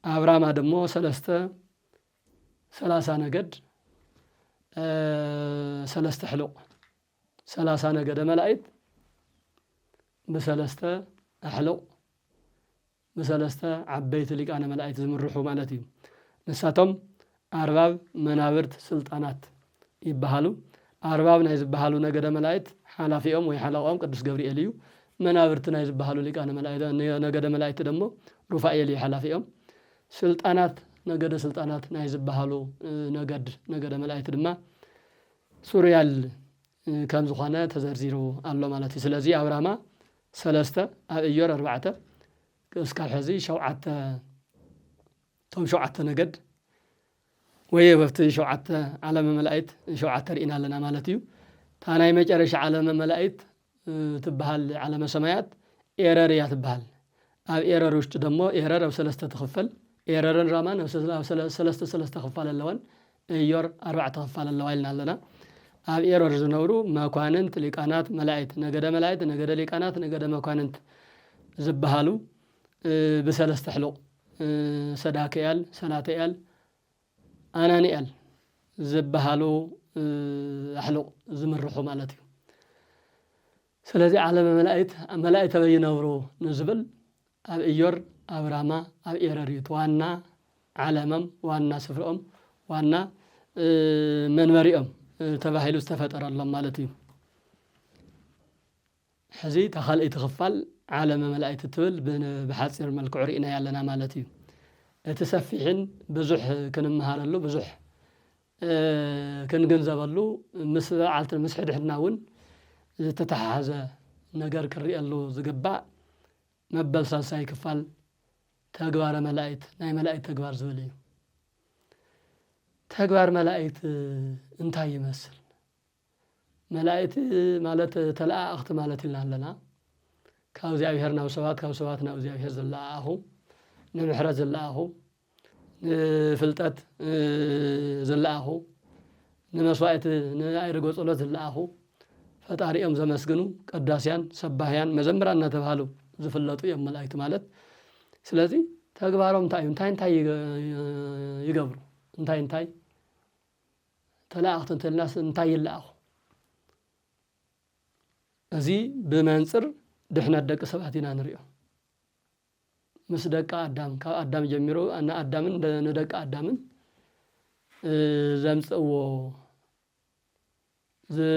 ኣብ ራማ ደሞ ሰለስተ፣ ሰላሳ ነገድ፣ ሰለስተ ሕሉቕ፣ ሰላሳ ነገደ መላእክት ብሰለስተ ኣሕሉቕ፣ ብሰለስተ ዓበይቲ ሊቃነ መላእክት ዝምርሑ ማለት እዩ። ንሳቶም ኣርባብ፣ መናብርት፣ ስልጣናት ይበሃሉ። ኣርባብ ናይ ዝበሃሉ ነገደ መላእክት ሓላፊኦም ወይ ሓለቆም ቅዱስ ገብርኤል እዩ። መናብርት ናይ ዝበሃሉ ሊቃነ መላእክት፣ ነገደ መላእክት ደሞ ሩፋኤል እዩ ሓላፊኦም። ስልጣናት፣ ነገደ ስልጣናት ናይ ዝበሃሉ ነገድ፣ ነገደ መላእክት ድማ ሱርያል ከም ዝኾነ ተዘርዚሩ ኣሎ ማለት እዩ። ስለዚ ኣብ ራማ ሰለስተ፣ ኣብ እዮር ኣርባዕተ፣ እስካብ ሕዚ ሸውዓተ፣ እቶም ሸውዓተ ነገድ ወይ ኣብቲ ሸውዓተ ዓለመ መላእክት ሸውዓተ ርኢና ኣለና ማለት እዩ። እታ ናይ መጨረሻ ዓለመ መላእክት ትበሃል ዓለመ ሰማያት ኤረር እያ ትበሃል። ኣብ ኤረር ውሽጢ ደሞ ኤረር ኣብ ሰለስተ ትኽፈል። ኤረርን ራማን ኣብ ሰለ-፣ ኣብ ሰለ-፣ ሰለስተ ሰለስተ ክፋል ኣለወን። እዮር ኣርባዕተ ክፋል ኣለዋ ኢልና ኣለና። ኣብ ኤረር ዝነብሩ መኳንንት፣ ሊቃናት፣ መላእክት፣ ነገደ መላእክት፣ ነገደ ሊቃናት፣ ነገደ መኳንንት ዝበሃሉ፣ እ፣ ብሰለስተ ሕሉቕ፣ እ፣ ሰዳክያል፣ ሰላትያል፣ ኣናንያል ዝበሃሉ፣ እ፣ ኣሕሉቕ ዝምርሑ ማለት እዩ። ስለዚ ዓለመ መላእክት፣ መላእክት ኣበይ ይነብሩ ንዝብል ኣብ እዮር፣ ኣብ ራማ፣ ኣብ ኤረር እዩ። እቲ ዋና ዓለሞም፣ ዋና ስፍርኦም፣ ዋና፣ እ፣ መንበሪኦም፣ እ፣ ተባሂሉ ዝተፈጠረሎም ማለት እዩ። ሕዚ እታ ካልኣይቲ ክፋል ዓለመ መላእክት ትብል ብ-፣ ብሓፂር መልክዑ ርኢናያ ኣለና ማለት እዩ። እቲ ሰፊሕን ብዙሕ ክንመሃረሉ፣ ብዙሕ፣ እ፣ ክንግንዘበሉ፣ ምስ በዓልቲ፣ ምስ ሕድሕድና እውን ዝተተሓሓዘ ነገር ክርኤሉ ዝግባእ መበል ሳልሳይ ክፋል ተግባረ መላእክት፣ ናይ መላእክት ተግባር ዝብል እዩ። ተግባር መላእክት እንታይ ይመስል? መላእክት ማለት ተለኣኣኽቲ ማለት ኢልና ኣለና። ካብ እግዚኣብሔር ናብ ሰባት፣ ካብ ሰባት ናብ እግዚኣብሔር ዝለኣኣኹ፣ ንምሕረት ዝለኣኹ፣ ንፍልጠት፣ እ፣ ዝለኣኹ፣ ንመስዋዕቲ፣ ንኣይርጎ ጸሎት ዝለኣኹ፣ ፈጣሪኦም ዘመስግኑ፣ ቀዳስያን፣ ሰባህያን፣ መዘምራን እናተባሃሉ ዝፍለጡ እዮም መላእክቲ ማለት። ስለዚ ተግባሮም እንታይ እዩ? እንታይ እንታይ ይገ-፣ ይገብሩ? እንታይ እንታይ ተለኣእኽቲ እንተልናስ እንታይ ይለኣኹ? እዚ ብመንጽር ድሕነት ደቂ ሰባት ኢና ንሪኦ። ምስ ደቂ ኣዳም፣ ካብ ኣዳም ጀሚሩ ንኣዳምን ደ-፣ ንደቂ ኣዳምን፣ እ፣ ዘምጽእዎ፣ ዝ-፣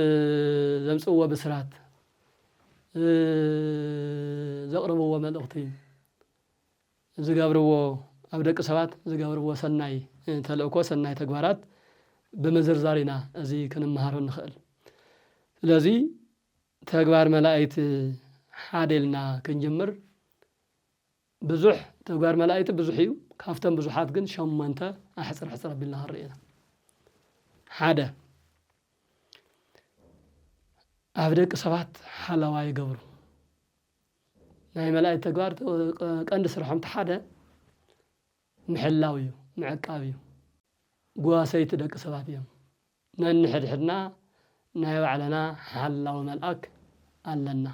ዘምጽእዎ ብስራት፣ እ፣ ዘቕርብዎ መልእኽቲ፣ ዝገብርዎ፣ ኣብ ደቂ ሰባት ዝገብርዎ ሰናይ ተልእኮ፣ ሰናይ ተግባራት ብምዝርዛር ኢና እዚ ክንመሃሮ ንኽእል። ስለዚ ተግባር መላእክት ሓደ ኢልና ክንጅምር፣ ብዙሕ ተግባር መላእክት ብዙሕ እዩ። ካብቶም ብዙሓት ግን ሸሞንተ ኣሕጽር ሕጽር ኣቢልና ክንርኢ ኢና። ሓደ፣ ኣብ ደቂ ሰባት ሓለዋ ይገብሩ። ናይ መላእክት ተግባር ቀንዲ ስርሖም እቲ ሓደ ምሕላው እዩ፣ ምዕቃብ እዩ። ጓሰይቲ ደቂ ሰባት እዮም። ነንሕድሕድና ናይ ባዕልና ሓላዊ መልኣክ ኣለና።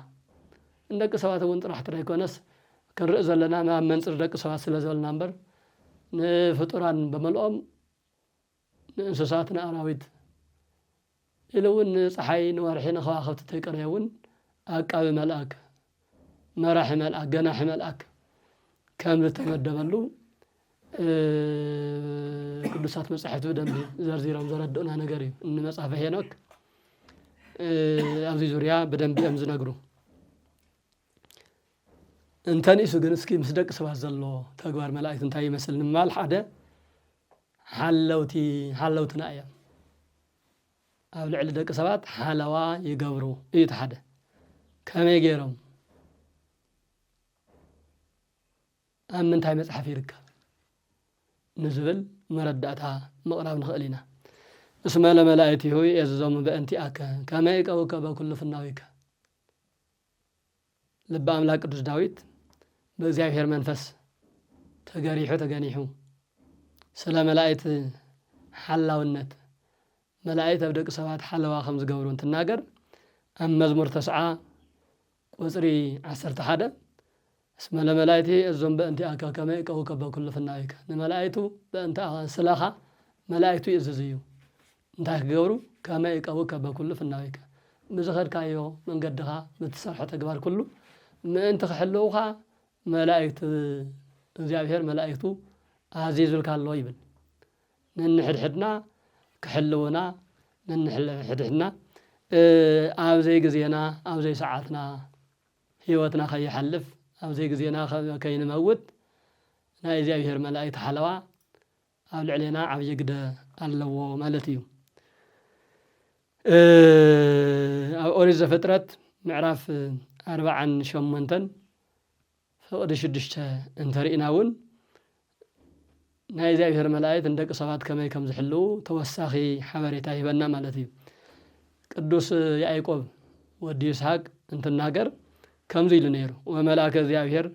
ንደቂ ሰባት እውን ጥራሕ ጥራይ ኣይኮነስ፣ ክንርኢ ዘለና ኣብ መንጽር ደቂ ሰባት ስለ ዘበልና እምበር፣ ንፍጡራን በመልኦም፣ ንእንስሳት፣ ንኣራዊት፣ ኢሉ እውን ንፀሓይ፣ ንወርሒ፣ ንከዋኽብቲ ተይቀረየ እውን ዓቃቢ መልኣክ፣ መራሒ መልኣክ፣ ገናሒ መልኣክ ከም ዝተመደበሉ፣ እ፣ ቅዱሳት መጻሕፍቲ ብደንቢ ዘርዚሮም ዘረድኡና ነገር እዩ። ንመጽሓፈ ሄኖክ፣ እ፣ ኣብዚ ዙርያ ብደንቢ እዮም ዝነግሩ። እንተንእሱ ግን እስኪ ምስ ደቂ ሰባት ዘሎ ተግባር መላእክት እንታይ ይመስል ንምባል፣ ሓደ ሓለውቲ፣ ሓለውትና እዮም። ኣብ ልዕሊ ደቂ ሰባት ሓለዋ ይገብሩ እዩ እቲ ሓደ። ከመይ ገይሮም? ኣብ ምንታይ መጽሓፍ ይርከብ? ንዝብል መረዳእታ ምቕራብ ንኽእል ኢና። እስመ ለመላእክቲሁ የእዝዞሙ በእንቲአከ ከመ ይእቀቡከ በኩሉ ፍናዊከ። ልበ ኣምላክ ቅዱስ ዳዊት ብእግዚኣብሔር መንፈስ ተገሪሑ ተገኒሑ ስለ መላእክት ሓላውነት፣ መላእክት ኣብ ደቂ ሰባት ሓለዋ ከም ዝገብሩ እንትናገር፣ ኣብ መዝሙር ተስዓ ቁጽሪ ዓሰርተ ሓደ፣ "እስመ ለመላእክት እዞም በእንቲኣከ ከመ ይቀውከ በኩሉ ፍናዊከ"፣ ንመላእክቱ በእንተ ስለኻ መላእክቱ ይእዝዝ እዩ። እንታይ ክገብሩ? "ከመ ይቀውከ በኩሉ ፍናዊከ"፣ ብዝኸድካዮ መንገድኻ፣ ብትሰርሖ ተግባር ኩሉ ምእንቲ ክሕልውኻ መላእክት፣ እግዚኣብሔር መላእክቱ ኣዚዙልካ ኣሎ ይብል። ነንሕድሕድና ክሕልውና፣ ነንሕድሕድና፣ እ፣ ኣብ ዘይግዜና፣ ኣብ ዘይሰዓትና፣ ህይወትና ከይሓልፍ፣ ኣብ ዘይግዜና ከ-፣ ከይንመውት፣ ናይ እግዚኣብሔር መላእክት ሓለዋ ኣብ ልዕሌና ዓብዪ ግደ ኣለዎ ማለት እዩ። እ፣ ኣብ ኦሪት ዘፍጥረት ምዕራፍ ኣርባዓን ሸሞንተን ፍቕዲ ሽዱሽተ እንተርኢና እውን፣ ናይ እግዚኣብሔር መላእክት ንደቂ ሰባት ከመይ ከም ዝሕልዉ ተወሳኺ ሓበሬታ ይህበና ማለት እዩ። ቅዱስ ያዕቆብ ወዲ ይስሐቅ እንትናገር ከምዚ ኢሉ ነይሩ፣ "ወመልአከ እግዚኣብሔር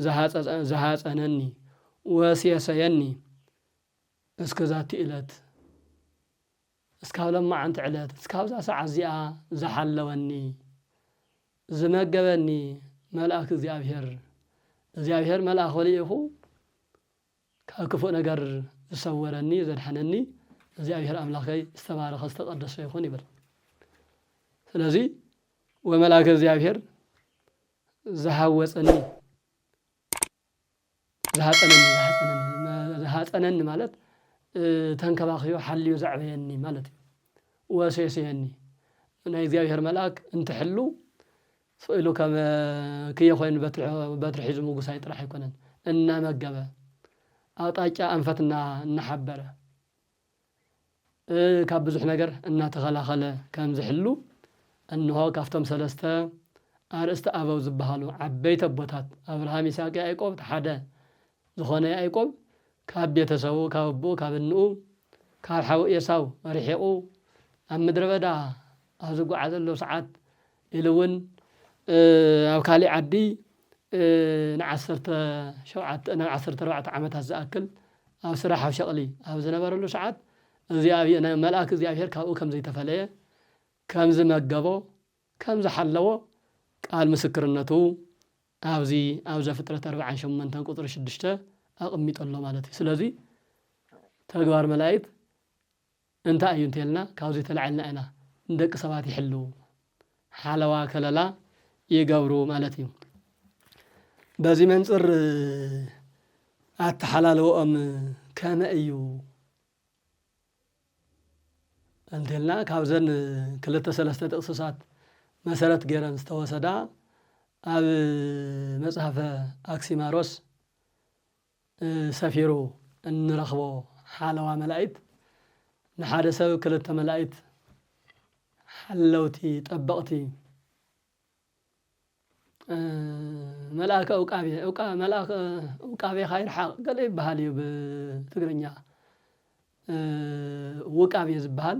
ዝሃጸ-፣ ዝሃጸነኒ ወሴሰየኒ እስከ ዛቲ ዕለት"፣ እስካብ ለማዓንቲ ዕለት፣ እስካብዛ ሰዓት እዚኣ ዝሓለወኒ፣ ዝመገበኒ መልኣክ እግዚኣብሔር፣ እግዚኣብሔር መልኣኹ ልኢኹ ካብ ክፉእ ነገር ዝሰወረኒ፣ ዘድሓነኒ፣ እግዚኣብሔር ኣምላኸይ ዝተባረኸ ዝተቐደሰ ይኹን ይብል። ስለዚ፣ "ወመልኣከ እግዚኣብሔር ዝሃወፀኒ"፣ ዝሃፀነኒ፣ ዝሃፀነኒ፣ ዝሃፀነኒ ማለት፣ እ፣ ተንከባኺቡ ሓልዩ ዘዕበየኒ ማለት እዩ። ወሴስየኒ፣ ናይ እግዚኣብሔር መልኣክ እንትሕሉ ስቕ ኢሉ ከም ክየ ኮይኑ በትሪ፣ በትሪ ሒዙ ምጉሳይ ጥራሕ ኣይኮነን። እናመገበ፣ ኣቕጣጫ ኣንፈት እና-፣ እናሓበረ፣ እ፣ ካብ ብዙሕ ነገር እናተኸላኸለ ከም ዝሕሉ፣ እንሆ፣ ካብቶም ሰለስተ ኣርእስቲ ኣበው ዝበሃሉ ዓበይቲ ኣቦታት፣ ኣብርሃም፣ ይስሐቅ፣ ያዕቆብ፣ እቲ ሓደ ዝኾነ ያዕቆብ፣ ካብ ቤተሰቡ፣ ካብ ኣቦኡ፣ ካብ እንኡ፣ ካብ ሓው ኤሳው ርሒቑ፣ ኣብ ምድረ በዳ ኣብ ዝጓዓዘሉ ሰዓት፣ ኢሉ እውን፣ እ፣ ኣብ ካሊእ ዓዲ፣ እ፣ ንዓሰርተ ሸውዓተ፣ ንዓሰርተ ኣርባዕተ ዓመታት ዝኣክል ኣብ ስራሕ፣ ኣብ ሸቕሊ ኣብ ዝነበረሉ ሰዓት፣ እግዚኣብሔር፣ ናይ መልኣክ እግዚኣብሔር ካብኡ ከም ዘይተፈለየ፣ ከም ዝመገቦ፣ ከም ዝሓለዎ ቃል ምስክርነቱ ኣብዚ ኣብ ዘፍጥረት ኣርባዓን ሸሞንተን ቁጽሪ ሽዱሽተ ኣቐሚጡ ኣሎ ማለት እዩ። ስለዚ ተግባር መላእክት እንታይ እዩ እንተልና፣ ካብዚ ተላዒልና ኢና፣ ንደቂ ሰባት ይሕልዉ፣ ሓለዋ ከለላ ይገብሩ ማለት እዩ። በዚ መንጽር ኣተሓላልወኦም ከመይ እዩ እንተልና፣ ካብዘን ክልተ ሰለስተ ጥቕስታት መሰረት ገይረን ዝተወሰዳ፣ ኣብ መጽሓፈ ኣክሲማሮስ እ፣ ሰፊሩ እንረኽቦ ሓለዋ መላእክት፣ ንሓደ ሰብ ክልተ መላእክት ሓለውቲ፣ ጠበቕቲ፣ እ፣ መልኣከ ዑቃቤ፣ ዑቃ-፣ መልኣከ ዑቃቤኻ ይርሓቕ ገለ ይበሃል እዩ ብትግርኛ። እ፣ ውቃቤ ዝበሃል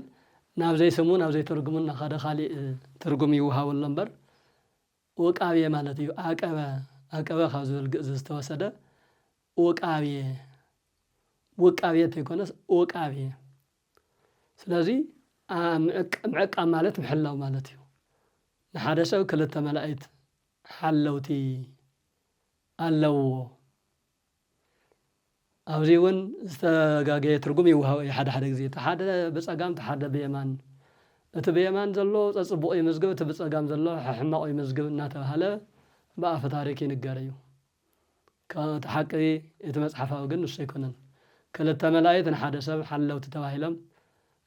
ናብ ዘይስሙ፣ ናብ ዘይትርጉሙ እናኸደ ካሊእ ትርጉም ይወሃበሉ እምበር፣ ውቃቤ ማለት እዩ። ኣቀበ፣ ኣቀበ ካብ ዝብል ግእዝ ዝተወሰደ ውቃቤ፣ ውቃቤ እንተይኮነስ ውቃቤ። ስለዚ፣ ኣ-፣ ምዕቅ-፣ ምዕቃብ ማለት ምሕላው ማለት እዩ። ንሓደ ሰብ ክልተ መላእክት ሓለውቲ ኣለውዎ። ኣብዚ እውን ዝተጋገየ ትርጉም ይወሃቦ እዩ። ሓደ ሓደ ግዜ እቲ ሓደ ብጸጋም፣ እቲ ሓደ ብየማን፣ እቲ ብየማን ዘሎ ጸጽቡቕ ይምዝግብ፣ እቲ ብጸጋም ዘሎ ሕማቕ ይምዝግብ እናተባህለ ብኣፈ ታሪክ ይንገር እዩ። ከ-፣ እቲ ሓቂ፣ እቲ መጽሓፋዊ ግን ንሱ ኣይኮነን። ክልተ መላእክት ንሓደ ሰብ ሓለውቲ ተባሂሎም፣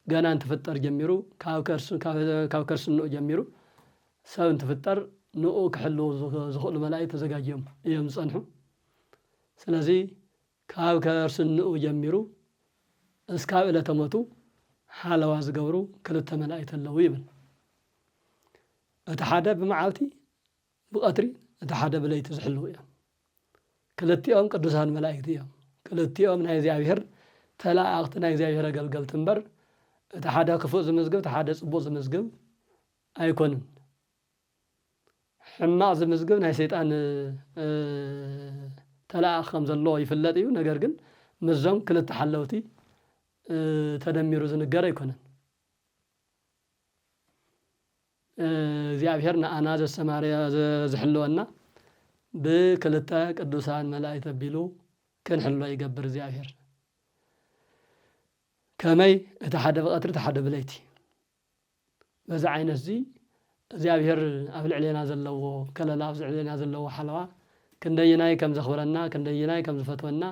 ገና እንትፍጠር ጀሚሩ፣ ካብ ከርስ-፣ ካብ፣ ካብ ከርሲ እንኡ ጀሚሩ፣ ሰብ እንትፍጠር ንኡ ክሕልዉ ዝኽ-፣ ዝኽእሉ መላእክት ተዘጋጅዮም እዮም ዝጸንሑ። ስለዚ፣ ካብ ከርሲ እንኡ ጀሚሩ እስካብ ዕለተ ሞቱ ሓለዋ ዝገብሩ ክልተ መላእክት ኣለዉ ይብል። እቲ ሓደ ብመዓልቲ ብቐትሪ፣ እቲ ሓደ ብለይቲ ዝሕልዉ እዮም። ክልቲኦም ቅዱሳን መላእክቲ እዮም። ክልቲኦም ናይ እግዚኣብሔር ተላኣኽቲ፣ ናይ እግዚኣብሔር ኣገልገልቲ እምበር፣ እቲ ሓደ ክፉእ ዝምዝግብ፣ እቲ ሓደ ጽቡቕ ዝምዝግብ ኣይኮኑን። ሕማቕ ዝምዝግብ ናይ ሰይጣን፣ እ፣ ተላኣኽ ከም ዘሎ ይፍለጥ እዩ። ነገር ግን ምስዞም ክልተ ሓለውቲ፣ እ፣ ተደሚሩ ዝንገር ኣይኮነን። እ፣ እግዚኣብሔር ንኣና ዘሰማርያ፣ ዘ-፣ ዝሕልወና ብክልተ ቅዱሳን መላእክት ኣቢሉ ክንሕሎ ይገብር እግዚኣብሔር። ከመይ? እቲ ሓደ ብቐትሪ፣ እቲ ሓደ ብለይቲ። በዚ ዓይነት እዚ እግዚኣብሔር ኣብ ልዕሌና ዘለዎ ከለላ፣ ኣብ ልዕሌና ዘለዎ ሓለዋ ክንደይናይ ከም ዘኽብረና፣ ክንደይናይ ከም ዝፈትወና፣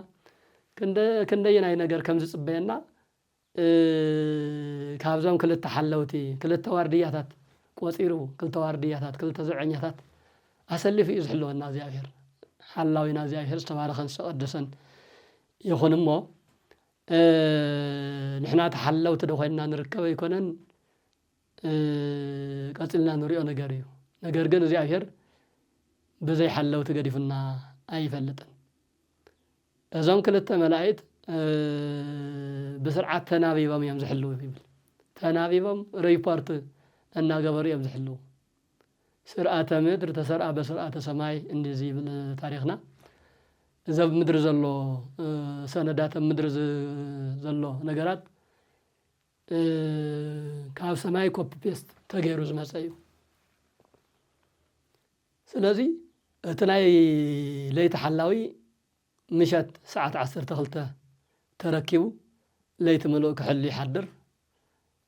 ክንደ-፣ ክንደይናይ ነገር ከም ዝጽበየና፣ እ፣ ካብዞም ክልተ ሓለውቲ፣ ክልተ ዋርድያታት ቆጺሩ፣ ክልተ ዋርድያታት፣ ክልተ ዘብዐኛታት ኣሰሊፉ እዩ ዝሕልወና እግዚኣብሔር። ሓላዊና እግዚኣብሔር ዝተባረኸን ዝተቐደሰን ይኹን እሞ፣ እ፣ ንሕና ተሓለውቲ ዶ ኮይንና ንርከብ ኣይኮነን፣ እ፣ ቀጺልና ንሪኦ ነገር እዩ። ነገር ግን እግዚኣብሔር ብዘይ ሓለውቲ ገዲፉና ኣይፈልጥን። እዞም ክልተ መላእክት፣ እ፣ ብስርዓት ተናቢቦም እዮም ዝሕልዉ ይብል። ተናቢቦም ሪፖርት እናገበሩ እዮም ዝሕልዉ። ስርዓተ ምድር ተሰርዓ በስርዓተ ሰማይ እንዲዚ ይብል ታሪኽና። እዚ ኣብ ምድሪ ዘሎ፣ እ፣ ሰነዳት፣ ኣብ ምድሪ ዝ-፣ ዘሎ ነገራት፣ እ፣ ካብ ሰማይ ኮፒ ፔስት ተገይሩ ዝመጸ እዩ። ስለዚ እቲ ናይ ለይቲ ሓላዊ ምሸት ሰዓት ዓሰርተ ክልተ ተረኪቡ ለይቲ ምሉእ ክሕሉ ይሓድር።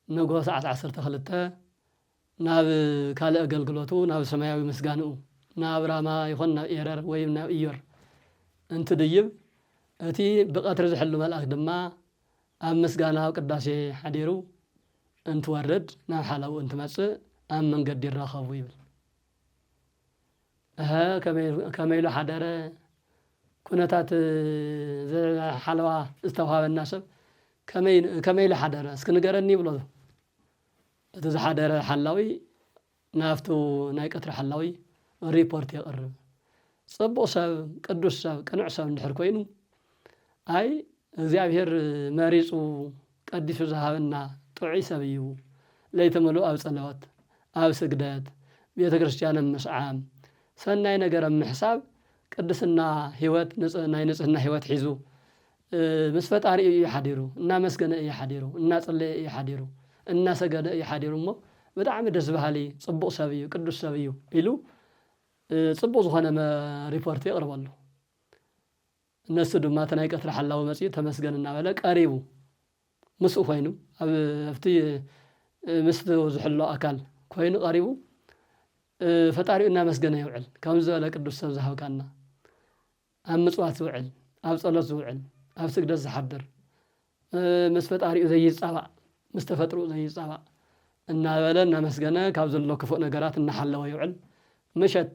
ንግሆ ሰዓት ዓሰርተ ክልተ ናብ ካልእ ኣገልግሎቱ፣ ናብ ሰማያዊ ምስጋንኡ፣ ናብ ራማ ይኹን ናብ ኤረር ወይ ናብ ኢዮር እንትድይብ፣ እቲ ብቐትሪ ዝሕሉ መልኣክ ድማ ኣብ ምስጋና ኣብ ቅዳሴ ሓዲሩ እንትወርድ፣ ናብ ሓላውኡ እንትመጽእ ኣብ መንገዲ ይራኸቡ ይብል። እሀ፣ ከመይ፣ ከመይ ኢሉ ሓደረ? ኩነታት፣ እ፣ ዘ-፣ ሓለዋ ዝተውሃበና ሰብ ከመይ፣ ከመይ ኢሉ ሓደረ? እስኪ ንገረኒ ይብሎ። እቲ ዝሓደረ ሓላዊ ናብቱ ናይ ቀትሪ ሓላዊ ሪፖርት የቕርብ። ጽቡቕ ሰብ፣ ቅዱስ ሰብ፣ ቅኑዕ ሰብ እንድሕር ኮይኑ፣ ኣይ እግዚኣብሔር መሪጹ ቀዲሱ ዝሃበና ጥዑይ ሰብ እዩ። ለይቲ ምሉእ ኣብ ጸሎት፣ ኣብ ስግደት፣ ቤተ ክርስቲያን ኣብ ምስዓም፣ ሰናይ ነገር ኣብ ምሕሳብ፣ ቅድስና ህይወት፣ ንጽ-፣ ናይ ንጽህና ህይወት ሒዙ፣ እ፣ ምስ ፈጣሪኡ እዩ ሓዲሩ፣ እናመስገነ እዩ ሓዲሩ፣ እናጸለየ እዩ ሓዲሩ፣ እናሰገደ እዩ ሓዲሩ እሞ፣ ብጣዕሚ ደስ በሃሊ ጽቡቕ ሰብ እዩ፣ ቅዱስ ሰብ እዩ ኢሉ፣ እ፣ ጽቡቕ ዝኾነ መ-፣ ሪፖርት የቕርበሉ። እነሱ ድማ እቲ ናይ ቀትሪ ሓላዊ መጺኡ ተመስገን እናበለ ቀሪቡ፣ ምስኡ ኮይኑ፣ ኣብ፣ ኣብቲ፣ እ፣ ምስቱ ዝሕሎ ኣካል ኮይኑ ቀሪቡ፣ እ፣ ፈጣሪኡ እናመስገነ ይውዕል። ከምዚ ዝበለ ቅዱስ ሰብ ዝሃብካና፣ ኣብ ምጽዋት ዝውዕል፣ ኣብ ጸሎት ዝውዕል፣ ኣብ ስግደት ዝሓድር፣ እ፣ ምስ ፈጣሪኡ ዘይጻባእ፣ ምስ ተፈጥሮኡ ዘይጻባእ እናበለ እናመስገነ ካብ ዘሎ ክፉእ ነገራት እናሓለወ ይውዕል። ምሸት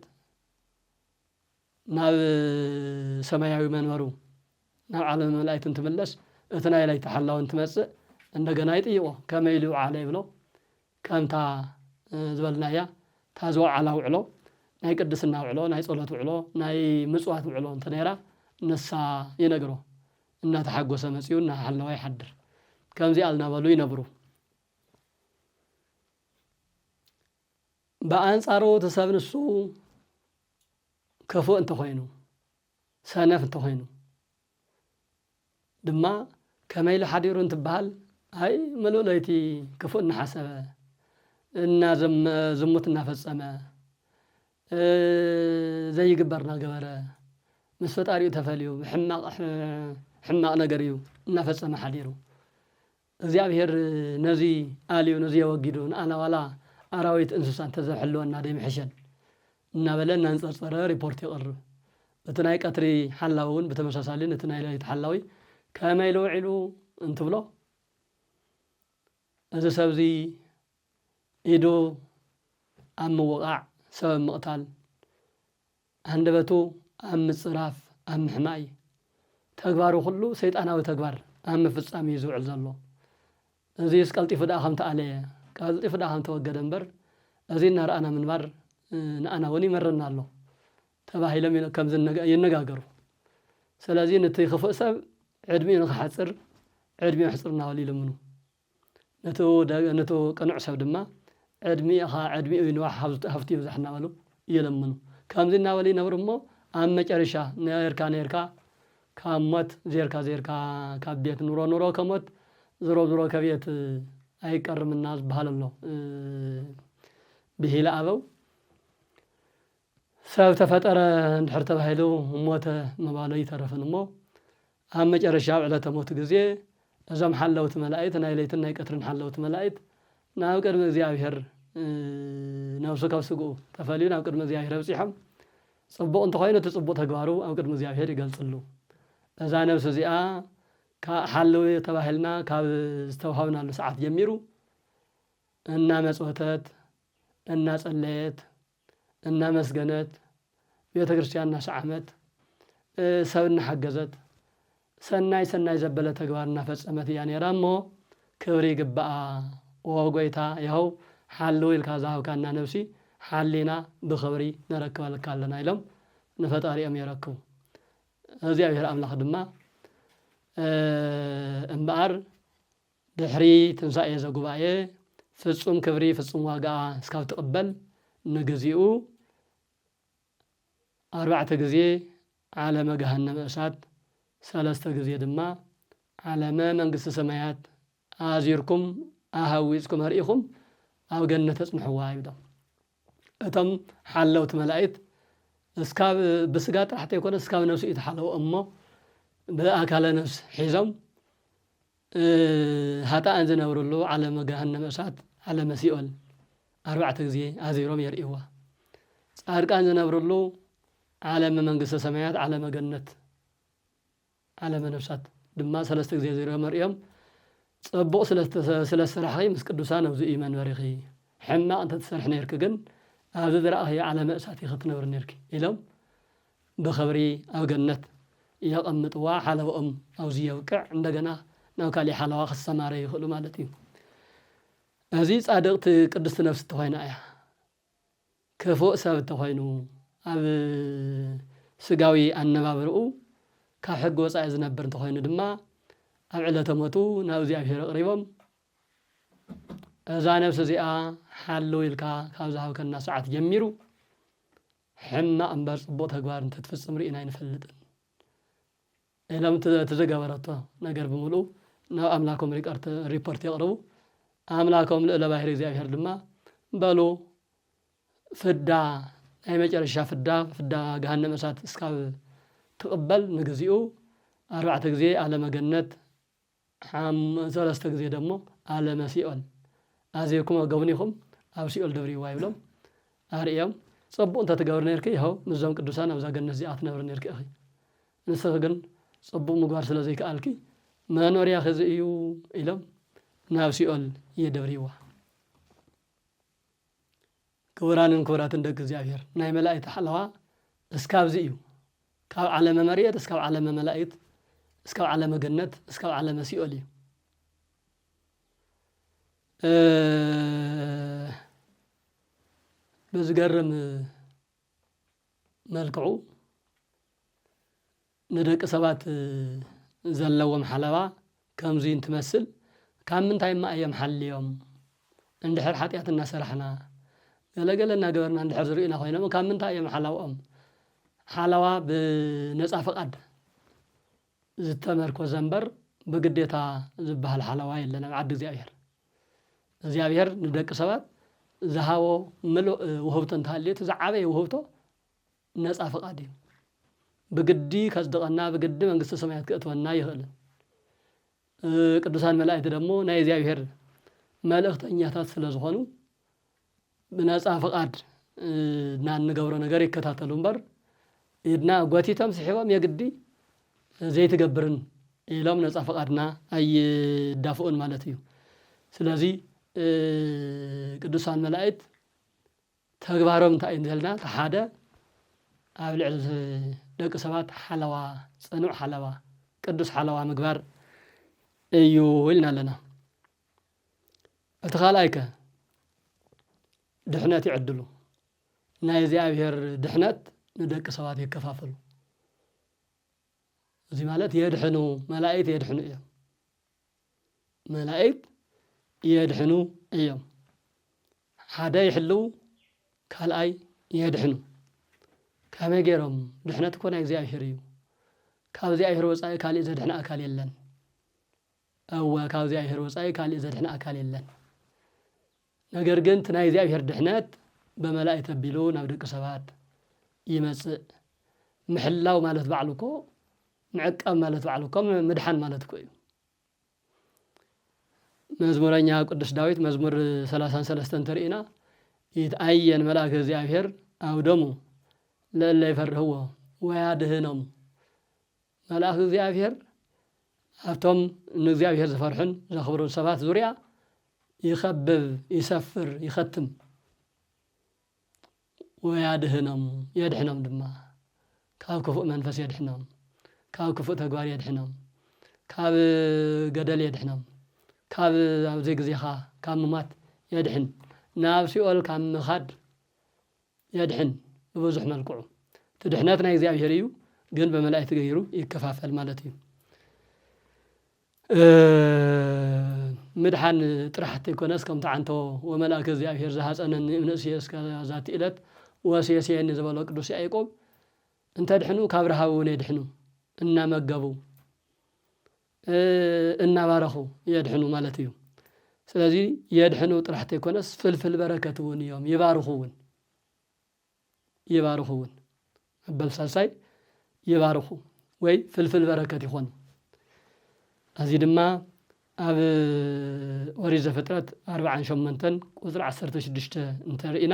ናብ ሰማያዊ መንበሩ፣ ናብ ዓለም መላእክት እንትምለስ፣ እቲ ናይ ለይቲ ሓላዊ እንትመጽእ፣ እንደገና ይጥይቖ። ከመይ ኢሉ ይውዓለ ይብሎ። ከምታ፣ እ፣ ዝበልናያ፣ እታ ዝወዓላ ውዕሎ፣ ናይ ቅድስና ውዕሎ፣ ናይ ጸሎት ውዕሎ፣ ናይ ምጽዋት ውዕሎ እንተ ነይራ፣ ንሳ ይነግሮ። እናተሓጎሰ መጺኡ፣ እናሓለወ ይሓድር። ከምዚኣ እናበሉ ይነብሩ። ብኣንጻሩ እቲ ሰብ ንሱ ክፉእ እንተኾይኑ፣ ሰነፍ እንተኾይኑ ድማ፣ ከመይ ኢሉ ሓዲሩ እንትበሃል፣ ኣይ፣ ምሉእ ለይቲ ክፉእ እናሓሰበ፣ እናዘመ-፣ ዝሙት እናፈጸመ፣ እ፣ ዘይግበር እናገበረ፣ ምስ ፈጣሪኡ ተፈልዩ፣ ሕማቕ፣ ሕ-፣ ሕማቕ ነገር እዩ እናፈጸመ ሓዲሩ። እግዚኣብሔር ነዚ ኣልዩ፣ ነዚ የወጊዱ፣ ንኣና ዋላ ኣራዊት እንስሳ እንተዘሕልወና ዶ ይምሕሸን? እናበለ እናንጸርጸረ ሪፖርት የቕርብ። እቲ ናይ ቀትሪ ሓላዊ እውን ብተመሳሳሊ ነቲ ናይ ለይቲ ሓላዊ ከመይ ኢሉ ውዒሉ እንትብሎ፣ እዚ ሰብዚ ኢዱ ኣብ ምውቓዕ፣ ሰብ ኣብ ምቕታል፣ ኣንደበቱ ኣብ ምጽራፍ፣ ኣብ ምሕማይ፣ ተግባሩ ኩሉ ሰይጣናዊ ተግባር ኣብ ምፍጻም እዩ ዝውዕል ዘሎ። እዚስ ቀልጢፉ ደኣ ከም ተኣለየ፣ ቀልጢፉ ደኣ ከም ተወገደ እምበር፣ እዚ እናረኣና ምንባር፣ እ፣ ንኣና እውን ይመረና ኣሎ ተባሂሎም ይነ-፣ ከም ዝነገ-፣ ይነጋገሩ። ስለዚ ነቲ ክፉእ ሰብ ዕድሚኡ ንኽሓጽር፣ ዕድሚኡ ኣሕጽር እናበሉ ይልምኑ። ነቲ ደ-፣ ነቲ ቅኑዕ ሰብ ድማ ዕድሚኻ፣ ዕድሚኡ ይንዋሕ፣ ሃብቱ፣ ሃብቱ ይብዛሕ እናበሉ ይልምኑ። ከምዚ እናበሉ ይነብሩ እሞ ኣብ መጨረሻ ነርካ ነርካ ካብ ሞት ዜርካ ዜርካ ካብ ቤት ኑሮ ኑሮ ከሞት ዝሮ ዝሮ ከቤት ኣይቀርምና ዝበሃል ኣሎ። እ፣ ብሂለ ኣበው፣ ሰብ ተፈጠረ እንድሕር ተባሂሉ ሞተ ምባሉ ይተርፍን እሞ፣ ኣብ መጨረሻ ኣብ ዕለተ ሞት ግዜ እዞም ሓለውቲ መላእክት፣ ናይ ለይትን ናይ ቀትርን ሓለውቲ መላእክት ናብ ቅድሚ እግዚኣብሔር፣ እ፣ ነብሱ ካብ ስግኡ ተፈልዩ ናብ ቅድሚ እግዚኣብሔር ኣብጺሖም፣ ጽቡቕ እንተኾይኑ እቲ ጽቡቕ ተግባሩ ኣብ ቅድሚ እግዚኣብሔር ይገልጽሉ። እዛ ነብሲ እዚኣ ካ-፣ ሓልዊ ተባሂልና ካብ ዝተዋሃብናሉ ሰዓት ጀሚሩ እናመጽወተት፣ እናጸለየት፣ እናመስገነት፣ ቤተ ክርስቲያን እናሰዓመት፣ እ፣ ሰብ እናሓገዘት፣ ሰናይ ሰናይ ዘበለ ተግባር እናፈጸመት እያ ነይራ እሞ፣ ክብሪ ይግባኣ። ኦ ጎይታ፣ ይኸው ሓልው ኢልካ ዝሃብካና ነብሲ ሓሊና ብኽብሪ ነረክበልካ ኣለና ኢሎም ንፈጣሪኦም የረክቡ። እግዚኣብሔር ኣምላኽ ድማ፣ እ፣ እምበኣር ድሕሪ ትንሳኤ ዘጉባኤ ፍጹም ክብሪ ፍጹም ዋጋ እስካብ ትቕበል ንግዚኡ ኣርባዕተ ግዜ ዓለመ ገሃነመ እሳት፣ ሰለስተ ግዜ ድማ ዓለመ መንግስተ ሰማያት ኣዚርኩም ኣሃዊጽኩም ኣርኢኹም ኣብ ገነት ተጽንሕዋ ይብሎም። እቶም ሓለውቲ መላእክት እስካብ ብስጋ ጥራሕ ተይኮነ እስካብ ነፍሲ እዩ ተሓለወ እሞ ብኣካለ ነፍስ ሒዞም፣ እ፣ ሃጣኣን ዝነብርሉ ዓለመ ገሃነመ እሳት፣ ዓለመ ሲኦል ኣርባዕተ ግዜ ኣዚሮም የርእይዋ። ጻድቃን ዝነብርሉ ዓለመ መንግስተ ሰማያት፣ ዓለመ ገነት፣ ዓለመ ነፍሳት ድማ ሰለስተ ግዜ ኣዚሮም ኣርእዮም። ጽቡቕ ስለ ዝተ-፣ ስለ ዝሰራሕኺ ምስ ቅዱሳን ኣብዚ እዩ መንበሪኺ። ሕማቕ እንተ ትሰርሒ ነይርኪ ግን ኣብዚ ዝረኣኽዮ ዓለመ እሳት ኢኺ ትነብሪ ነይርኪ ኢሎም ብኽብሪ ኣብ ገነት የቐምጥዋ። ሓለዋኦም ኣብዚ የብቅዕ። እንደገና ናብ ካሊእ ሓለዋ ክሰማረ ይኽእሉ ማለት እዩ። እዚ ጻድቕቲ ቅድስቲ ነፍሲ እንተኾይና እያ። ክፉእ ሰብ እንተኾይኑ፣ ኣብ ስጋዊ ኣነባብርኡ ካብ ሕጊ ወጻኢ ዝነብር እንተኾይኑ ድማ፣ ኣብ ዕለተ ሞቱ ናብ እግዚኣብሔር ኣቕሪቦም፣ እዛ ነፍሲ እዚኣ ሓልው ኢልካ ካብ ዝሃብከና ሰዓት ጀሚሩ፣ ሕማቕ እምበር ጽቡቕ ተግባር እንተትፍጽም ርኢና ኣይንፈልጥን። ኢሎም እቲ፣ እቲ ዝገበረቶ ነገር ብምሉኡ ናብ ኣምላኮም ሪቀርት-፣ ሪፖርት የቕርቡ። ኣምላኮም ልእለ ባሕሪ እግዚኣብሔር ድማ፣ በሉ፣ ፍዳ፣ ናይ መጨረሻ ፍዳ፣ ፍዳ ገሃነመ እሳት እስካብ ትቕበል ንግዚኡ ኣርባዕተ ግዜ ዓለመ ገነት፣ ሓም-፣ ሰለስተ ግዜ ደሞ ዓለመ ሲኦል ኣዚርኩም ኣገብኒኹም ኣብ ሲኦል ደብርይዋ ይብሎም። ኣርእዮም፣ ጽቡቕ እንተ ትገብሪ ነርኪ፣ ይኸው ምስዞም ቅዱሳን ኣብዛ ገነት እዚኣ ትነብሪ ነርኪ ኢኺ። ንስኺ ግን ጽቡቕ ምግባር ስለ ዘይከኣልኪ፣ መኖርያኺ እዚ እዩ ኢሎም ናብ ሲኦል የደብርይዋ። ክቡራንን ክቡራትን ደቂ እግዚኣብሔር፣ ናይ መላእክት ሓለዋ እስካብዚ እዩ። ካብ ዓለመ መሬት እስካብ ዓለመ መላእክት፣ እስካብ ዓለመ ገነት፣ እስካብ ዓለመ ሲኦል እዩ። እ፣ ብዝገርም መልክዑ ንደቂ ሰባት ዘለዎም ሓለዋ ከምዚ እንትመስል፣ ካብ ምንታይ እማ እዮም ሓልዮም? እንድሕር ሓጢኣት እናሰራሕና፣ ገለ ገለ እናገበርና እንድሕር ዝርእዩና ኮይኖም፣ ካብ ምንታይ እዮም ሓላውኦም? ሓለዋ ብነጻ ፍቓድ ዝተመርኮዘ እምበር፣ ብግዴታ ዝበሃል ሓለዋ የለን ኣብ ዓዲ እግዚኣብሔር። እግዚኣብሔር ንደቂ ሰባት ዝሃቦ ምሉእ ውህብቶ እንተሃልዩ፣ እቲ ዝዓበየ ውህብቶ ነጻ ፍቓድ እዩ። ብግዲ ከጽድቐና፣ ብግዲ መንግስተ ሰማያት ከእትወና ኣይኽእልን። እ፣ ቅዱሳን መላእክት ደሞ ናይ እግዚኣብሔር መልእኽተኛታት ስለ ዝኾኑ፣ ብነጻ ፍቓድ፣ እ፣ እና እንገብሮ ነገር ይከታተሉ እምበር፣ ኢድና ጎቲቶም ስሒቦም የግዲ ዘይትገብርን ኢሎም ነጻ ፍቓድና ኣይዳፍኡን ማለት እዩ። ስለዚ፣ እ፣ ቅዱሳን መላእክት ተግባሮም እንታይ እዩ እንተልና፣ እቲ ሓደ ኣብ ልዕሊ ደቂ ሰባት ሓለዋ፣ ጽኑዕ ሓለዋ፣ ቅዱስ ሓለዋ ምግባር እዩ ኢልና ኣለና። እቲ ካልኣይ ከ ድሕነት ይዕድሉ። ናይ እግዚኣብሔር ድሕነት ንደቂ ሰባት የከፋፍሉ። እዚ ማለት የድሕኑ፣ መላእክት የድሕኑ እዮም። መላእክት የድሕኑ እዮም። ሓደ ይሕልው፣ ካልኣይ የድሕኑ። ከመይ ገይሮም? ድሕነት እኮ ናይ እግዚኣብሔር እዩ። ካብ እግዚኣብሔር ወጻኢ ካሊእ ዘድሕነ ኣካል የለን። እወ፣ ካብ እግዚኣብሔር ወጻኢ ካሊእ ዘድሕነ ኣካል የለን። ነገር ግን እቲ ናይ እግዚኣብሔር ድሕነት ብመላእክት ኣቢሉ ናብ ደቂ ሰባት ይመጽእ። ምሕላው ማለት ባዕሉ እኮ፣ ምዕቃብ ማለት ባዕሉ እኮ ምድሓን ማለት እኮ እዩ። መዝሙረኛ ቅዱስ ዳዊት መዝሙር ሰላሳን ሰለስተን እንተርኢና፣ ይትኣየን መልኣከ እግዚኣብሔር ኣውደሙ ለእለ ይፈርህዎ ወያድህኖም። መልኣክ እግዚኣብሔር ኣብቶም ንእግዚኣብሔር ዝፈርሑን ዘኽብሩን ሰባት ዙርያ ይኸብብ፣ ይሰፍር፣ ይኸትም። ወያድህኖም፣ የድሕኖም ድማ። ካብ ክፉእ መንፈስ የድሕኖም፣ ካብ ክፉእ ተግባር የድሕኖም፣ ካብ ገደል የድሕኖም፣ ካብ ኣብ ዘይግዜኻ ካብ ምማት የድሕን፣ ናብ ሲኦል ካብ ምኻድ የድሕን። ብብዙሕ መልክዑ እቲ ድሕነት ናይ እግዚኣብሔር እዩ፣ ግን ብመላእክት ገይሩ ይከፋፈል ማለት እዩ። እ፣ ምድሓን ጥራሕ ተይኮነስ፣ ከምቲ ዓንቶ "ወመልኣከ እግዚኣብሔር ዘሃጸነኒ እምንእስየ እስከ ዛቲ ዕለት ወሴስየኒ" ዝበሎ ቅዱስ ያዕቆብ፣ እንተድሕኑ ካብ ረሃብ እውን የድሕኑ፣ እናመገቡ፣ እ፣ እናባረኹ የድሕኑ ማለት እዩ። ስለዚ የድሕኑ ጥራሕ ተይኮነስ ፍልፍል በረከት እውን እዮም፣ ይባርኹ እውን። ይባርኹ እውን። መበል ሳልሳይ ይባርኹ ወይ ፍልፍል በረከት ይኾኑ። እዚ ድማ ኣብ ኦሪት ዘፍጥረት ኣርብዓን ሸሞንተን ቁጽሪ ዓሰርተ ሽዱሽተ እንተርኢና፣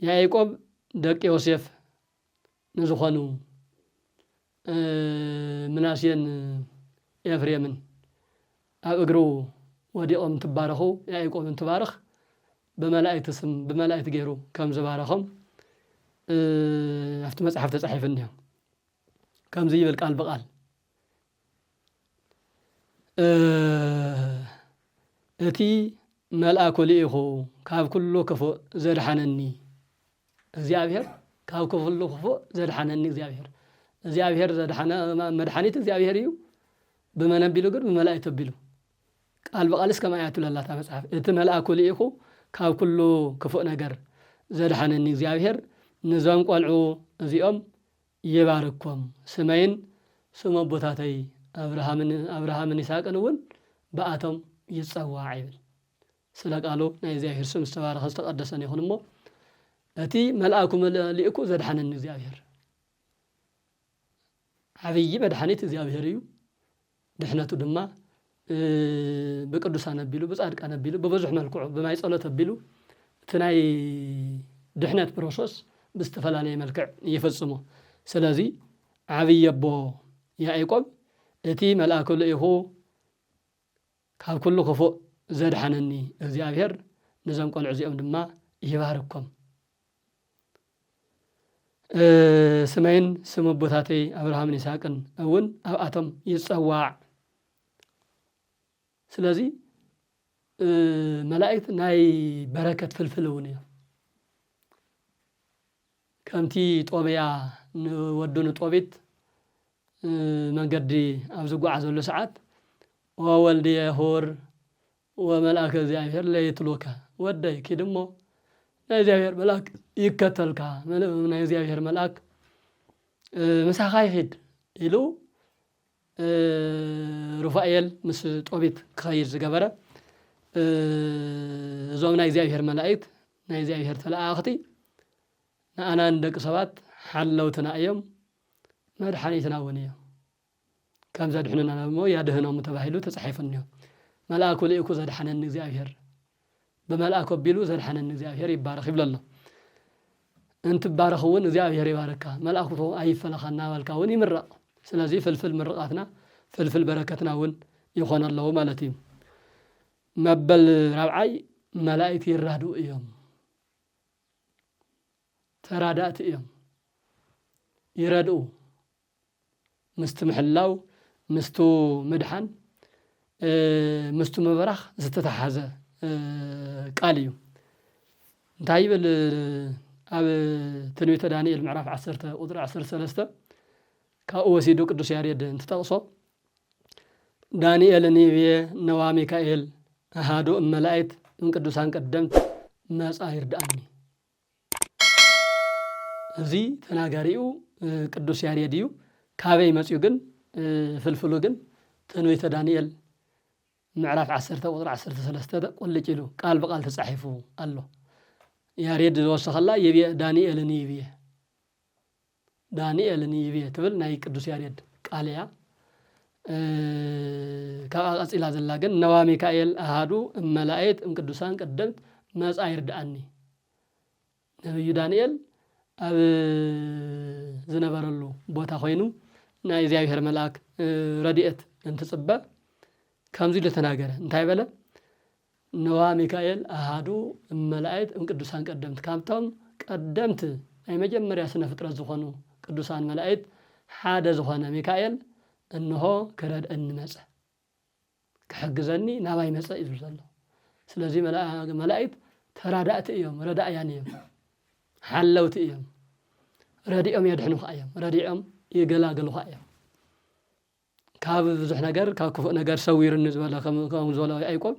ያዕቆብ ደቂ ዮሴፍ ንዝኾኑ፣ እ፣ ምናሴን ኤፍሬምን ኣብ እግሩ ወዲቖም እንትባረኹ፣ ያዕቆብ እንትባርኽ ብመላእክቲ ስም፣ ብመላእክቲ ገይሩ ከም ዝባረኾም፣ እ፣ ኣብቲ መጽሓፍ ተጻሒፉ እኒሆ። ከምዚ ይብል ቃል ብቓል፣ እ፣ "እቲ መልኣኩ ልኢኹ ካብ ኩሉ ክፉእ ዘድሓነኒ እግዚኣብሔር፣ ካብ ኩሉ ክፉእ ዘድሓነኒ እግዚኣብሔር።" እግዚኣብሔር ዘድሓነ፣ መድሓኒት እግዚኣብሔር እዩ። ብመን ኣቢሉ ግን? ብመላእክት ኣቢሉ። ቃል ብቓልስ ከምኣ እያ ትብለላ እታ መጽሓፍ። "እቲ መልኣኩ ልኢኹ ካብ ኩሉ ክፉእ ነገር ዘድሓነኒ እግዚኣብሔር፣ ንዞም ቆልዑ እዚኦም ይባርኮም፣ ስመይን ስም ኣቦታተይ ኣብርሃምን፣ ኣብርሃምን ይስሐቅን እውን ብኣቶም ይጸዋዕ" ይብል። ስለ ቃሉ ናይ እግዚኣብሔር ስም ዝተባረኸ ዝተቐደሰን ይኹን እሞ፣ "እቲ መልኣኩ መል-፣ ልኢኩ ዘድሓነኒ እግዚኣብሔር" ዓብዪ መድሓኒት እግዚኣብሔር እዩ። ድሕነቱ ድማ፣ እ፣ ብቅዱሳን ኣቢሉ፣ ብጻድቃን ኣቢሉ፣ ብብዙሕ መልክዑ፣ ብማይ ጸሎት ኣቢሉ፣ እቲ ናይ ድሕነት ፕሮሰስ ብዝተፈላለየ መልክዕ ይፍጽሞ። ስለዚ ዓብዪ ኣቦ ያዕቆብ፣ "እቲ መልኣኩ ልኢኹ ካብ ኩሉ ክፉእ ዘድሓነኒ እግዚኣብሔር፣ ነዞም ቆልዑ እዚኦም ድማ ይባርኮም። እ፣ ስመይን ስም ኣቦታተይ ኣብርሃምን ይስሐቅን እውን ኣብኣቶም ይጸዋዕ።" ስለዚ፣ እ፣ መላእክት ናይ በረከት ፍልፍል እውን እዮም። ከምቲ ጦብያ ንወዱ ንጦቢት፣ እ፣ መንገዲ ኣብ ዝጓዓዘሉ ሰዓት፣ "ወወልድየ ሁር ወመልኣከ እግዚኣብሔር ለይትሉከ፣ ወደይ ኪድ እሞ ናይ እግዚኣብሔር መልኣክ ይከተልካ፣ መል-፣ ናይ እግዚኣብሔር መልኣክ፣ እ፣ ምሳኻ ይኺድ" ኢሉ፣ እ፣ ሩፋኤል ምስ ጦቢት ክኸይድ ዝገበረ፣ እ፣ እዞም ናይ እግዚኣብሔር መላእክት፣ ናይ እግዚኣብሔር ተለኣኣኽቲ ንኣና ንደቂ ሰባት ሓለውትና እዮም፣ መድሓኒትና እውን እዮም። ከም ዘድሕኑና እሞ ያድህኖሙ ተባሂሉ ተጻሒፉ እኒሆ። "መልኣኩ ልኢኩ ዘድሓነኒ እግዚኣብሔር፣ ብመልኣኩ ኣቢሉ ዘድሓነኒ እግዚኣብሔር ይባረኽ" ይብሎ ኣሎ። እንትባረኽ እውን እግዚኣብሔር ይባርካ፣ መልኣኩ ኣይፈለኻ እናበልካ እውን ይምረቕ። ስለዚ ፍልፍል ምርቓትና፣ ፍልፍል በረከትና እውን ይኾኑ ኣለዉ ማለት እዩ። መበል ራብዓይ፣ መላእክት ይራድኡ እዮም። ተራዳእቲ እዮም። ይረድኡ። ምስቲ ምሕላው፣ ምስቱ ምድሓን፣ እ፣ ምስቱ ምብራኽ ዝተተሓዘ፣ እ፣ ቃል እዩ። እንታይ ይብል? ኣብ ትንቢተ ዳንኤል ምዕራፍ ዓሰርተ ቁጽሪ ዓሰርተ ሰለስተ ካብኡ ወሲዱ ቅዱስ ያሬድ እንትጠቕሶ፣ "ዳንኤልን ይብዬ ነዋ ሚካኤል ኣሃዱ እመላእክት እምቅዱሳን ቀደምት መጻ ይርድኣኒ።" እዚ ተናጋሪኡ፣ እ፣ ቅዱስ ያሬድ እዩ። ካበይ መጺኡ ግን? እ፣ ፍልፍሉ ግን ትንቢተ ዳንኤል ምዕራፍ ዓሰርተ ቁጽሪ ዓሰርተ ሰለስተ ቁልጭ ኢሉ ቃል ብቃል ተጻሒፉ ኣሎ። ያሬድ ዝወሰኸላ ይብየ ዳንኤልን ይብየ፣ ዳንኤልን ይብየ ትብል ናይ ቅዱስ ያሬድ ቃል እያ። እ፣ ካብኣ ቀጺላ ዘላ ግን፣ ነዋ ሚካኤል ኣሃዱ እመላእክት እምቅዱሳን ቀደምት መጻ ይርድኣኒ። ነብዩ ዳንኤል ኣብ ዝነበረሉ ቦታ ኮይኑ ናይ እግዚኣብሔር መልኣክ፣ እ፣ ረድኤት እንትጽበ ከምዚ ኢሉ ተናገረ። እንታይ በለ? ነዋ ሚካኤል ኣሃዱ እመላእክት እምቅዱሳን ቀደምት፣ ካብቶም ቀደምት ናይ መጀመርያ ስነ ፍጥረት ዝኾኑ ቅዱሳን መላእክት ሓደ ዝኾነ ሚካኤል እንሆ ክረድአኒ መጸ። ክሕግዘኒ ናባይ መጸ እዩ ዝብል ዘሎ። ስለዚ መላ-፣ መላእክት ተራዳእቲ እዮም፣ ረዳእያን እዮም፣ ሓለውቲ እዮም። ረዲኦም የድሕኑኻ እዮም፣ ረዲኦም ይገላግሉኻ እዮም። ካብ ብዙሕ ነገር፣ ካብ ክፉእ ነገር ሰዊርኒ ዝበለ ከም-፣ ከም ዝበሎ ያዕቆብ፣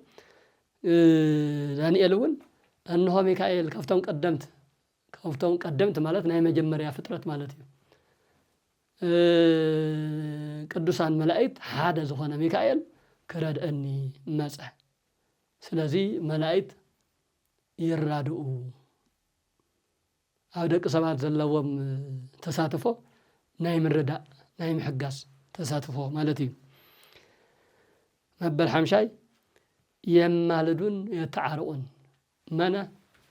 እ፣ ዳንኤል እውን እንሆ ሚካኤል ካብቶም ቀደምት፣ ካብቶም ቀደምት ማለት ናይ መጀመርያ ፍጥረት ማለት እዩ። እ፣ ቅዱሳን መላእክት ሓደ ዝኾነ ሚካኤል ክረድአኒ መጸ። ስለዚ መላእክት ይራድኡ። ኣብ ደቂ ሰባት ዘለዎም ተሳትፎ ናይ ምርዳእ፣ ናይ ምሕጋዝ ተሳትፎ ማለት እዩ። መበል ሓምሻይ፣ የማልዱን የተዓርቑን። መነ፣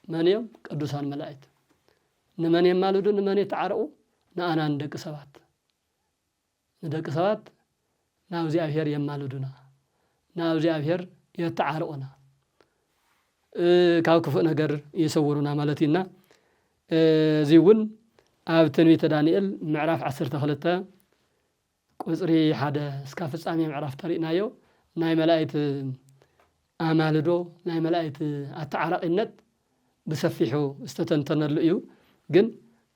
መን እዮም? ቅዱሳን መላእክት። ንመን የማልዱ፣ ንመን የተዓርቑ? ንኣና ንደቂ ሰባት። ንደቂ ሰባት ናብ እግዚኣብሔር የማልዱና፣ ናብ እግዚኣብሔር የተዓርቑና፣ እ፣ ካብ ክፉእ ነገር ይሰውሩና ማለት እዩና። እ፣ እዚ እውን ኣብ ትንቢተ ዳንኤል ምዕራፍ ዓሰርተ ክልተ ቁጽሪ ሓደ እስካብ ፍጻሜ ምዕራፍ ተሪእናዮ፣ ናይ መላእክት ኣማልዶ፣ ናይ መላእክት ኣተዓራቒነት ብሰፊሑ ዝተተንተነሉ እዩ። ግን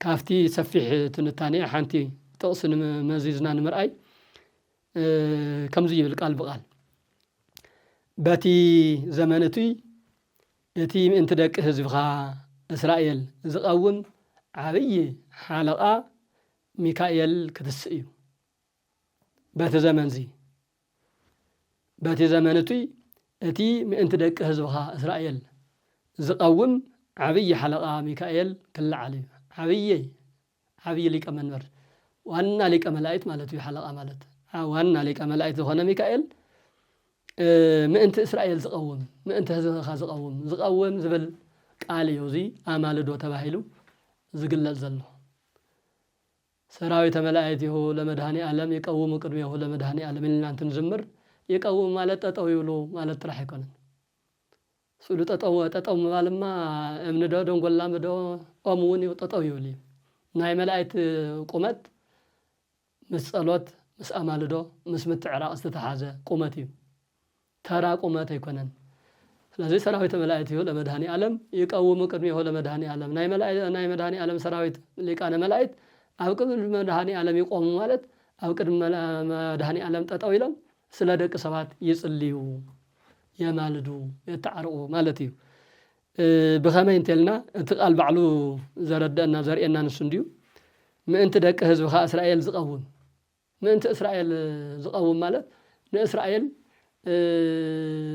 ካብቲ ሰፊሕ ትንታኔ ሓንቲ ጥቕሲ ንመ-፣ መዚዝና ንምርኣይ፣ እ፣ ከምዚ ይብል ቃል ብቓል። በቲ ዘመን እቱይ እቲ ምእንቲ ደቂ ህዝብኻ እስራኤል ዝቐውም ዓብዪ ሓለቓ ሚካኤል ክትስእ እዩ። በቲ ዘመንዚ፣ በቲ ዘመን እቱይ እቲ ምእንቲ ደቂ ህዝብኻ እስራኤል ዝቐውም ዓብዪ ሓለቓ ሚካኤል ክለዓል እዩ። ዓብዪ፣ ዓብዪ ሊቀ መንበር፣ ዋና ሊቀ መላእክት ማለት እዩ። ሓለቓ ማለት፣ ዓ-፣ ዋና ሊቀ መላእክት ዝኾነ ሚካኤል፣ እ፣ ምእንቲ እስራኤል ዝቐውም፣ ምእንቲ ህዝብኻ ዝቐውም፣ ዝቐውም ዝብል ቃል እዩ። እዚ ኣማልዶ ተባሂሉ ዝግለጽ ዘሎ። ሰራዊተ መላእክቲሁ ለመድኃኔ ዓለም ይቀውሙ ቅድሜሁ ለመድኃኔ ዓለም ኢልና እንትንዝምር፣ ይቀውሙ ማለት ጠጠው ይብሉ ማለት ጥራሕ ኣይኮነን። ስእሉ ጠጠው፣ ጠጠው ምባልማ እምኒ ዶ ደንጎላ ምዶ ኦም እውን እዩ ጠጠው ይብል እዩ። ናይ መላእክት ቁመት ምስ ጸሎት፣ ምስ ኣማልዶ፣ ምስ ምትዕራቕ ዝተተሓዘ ቁመት እዩ። ተራ ቁመት ኣይኮነን። ስለዚ ሰራዊተ መላእክቲሁ ለመድኃኔ ዓለም ይቀውሙ ቅድሜሁ ለመድኃኔ ዓለም። ናይ መላእ-፣ ናይ መድኃኔ ዓለም ሰራዊት ሊቃነ መላእክት ኣብ ቅድሚ መድኃኔ ዓለም ይቆሙ ማለት ኣብ ቅድሚ መላ-፣ መድኃኔ ዓለም ጠጠው ኢሎም ስለ ደቂ ሰባት ይጽልዩ፣ የማልዱ፣ የተዓርቑ ማለት እዩ። እ፣ ብኸመይ እንተልና እቲ ቃል ባዕሉ ዘረድአና፣ ዘርእየና ንሱ እንድዩ። ምእንቲ ደቂ ህዝብኻ እስራኤል ዝቐውም። ምእንቲ እስራኤል ዝቐውም ማለት ንእስራኤል፣ እ፣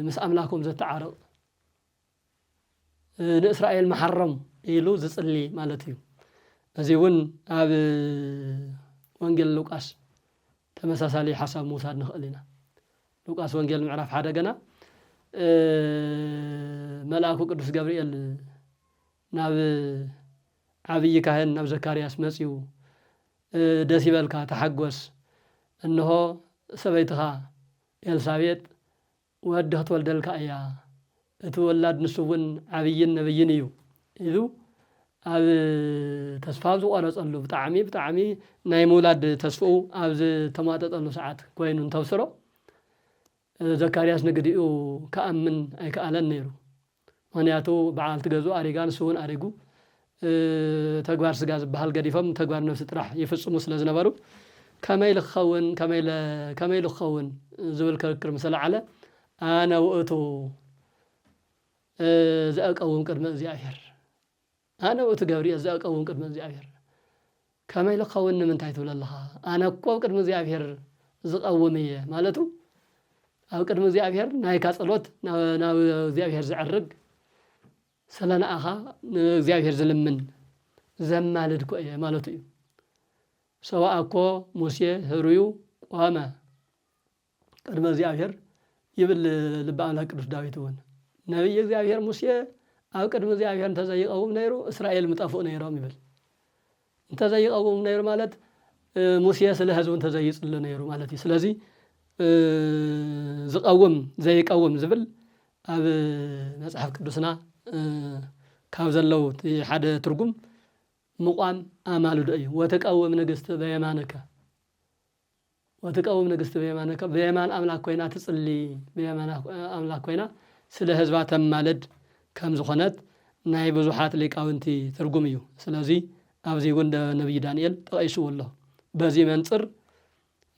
ምስ ኣምላኮም ዘተዓርቕ፣ እ፣ ንእስራኤል መሓሮም ኢሉ ዝጽሊ ማለት እዩ። እዚ እውን ኣብ ወንጌል ሉቃስ ተመሳሳሊ ሓሳብ ምውሳድ ንኽእል ኢና። ሉቃስ ወንጌል ምዕራፍ ሓደ ገና፣ እ፣ መልኣኩ ቅዱስ ገብርኤል ናብ ዓብዪ ካህን ናብ ዘካርያስ መጺኡ፣ እ፣ ደስ ይበልካ፣ ተሓጎስ፣ እንሆ ሰበይትኻ ኤልሳቤጥ ወዲ ክትወልደልካ እያ፣ እቲ ወላድ ንሱ እውን ዓብይን ነብይን እዩ ኢሉ ኣብ ተስፋ ኣብ ዝቖረጸሉ፣ ብጣዕሚ፣ ብጣዕሚ ናይ ምውላድ ተስፍኡ ኣብ ዝተሟጠጠሉ ሰዓት ኮይኑ እንተብስሮ፣ ዘካርያስ ንግዲኡ ክኣምን ኣይከኣለን ነይሩ። ምኽንያቱ በዓልቲ ገዝኡ ኣሪጋ፣ ንሱ እውን ኣሪጉ፣ እ፣ ተግባር ስጋ ዝበሃል ገዲፎም ተግባር ነፍሲ ጥራሕ ይፍጽሙ ስለ ዝነበሩ፣ ከመይ ኢሉ ክኸውን፣ ከመይ ኢለ-፣ ከመይ ኢሉ ክኸውን ዝብል ክርክር ምስ ለዓለ፣ ኣነ ውእቱ፣ እ፣ ዘእቀውም ቅድመ እግዚኣብሔር፣ ኣነ ውእቱ ገብርኤል ዘእቀውም ቅድመ እግዚኣብሔር። ከመይ ኢሉ ክኸውን ንምንታይ ትብል ኣለኻ? ኣነ እኮ ኣብ ቅድሚ እግዚኣብሔር ዝቐውም እየ ማለቱ፣ ኣብ ቅድሚ እግዚኣብሔር ናይካ ጸሎት ናብ፣ ናብ እግዚኣብሔር ዘዕርግ፣ ስለ ንኣኻ ንእግዚኣብሔር ዝልምን ዘማልድ እኮ እየ ማለቱ እዩ። ሰብኣኮ ሙሴ ህሩዩ ቆመ ቅድመ እግዚኣብሔር ይብል ልበ ኣምላክ ቅዱስ ዳዊት እውን። ነቢይ እግዚኣብሔር ሙሴ ኣብ ቅድሚ እግዚኣብሔር እንተዘይቀውም ነይሩ እስራኤል ምጠፍኡ ነይሮም ይብል። እንተዘይቀውም ነይሩ ማለት ሙሴ ስለ ህዝቡ እንተዘይጽሊ ነይሩ ማለት እዩ። ስለዚ ዝቀውም ዘይቀውም ዝብል ኣብ መጽሓፍ ቅዱስና ካብ ዘለዉ እቲ ሓደ ትርጉም ምቋም ኣማልዶ እዩ። ወትቀውም ንግስቲ በየማንከ ወትቀውም ንግስቲ በየማንከ፣ በየማን ኣምላክ ኮይና ትጽሊ፣ በየማን ኣምላክ ኮይና ስለ ህዝባ ተማልድ ከም ዝኾነት ናይ ብዙሓት ሊቃውንቲ ትርጉም እዩ። ስለዚ ኣብዚ እውን ነቢይ ዳንኤል ጠቒስዎ ኣሎ። በዚ መንጽር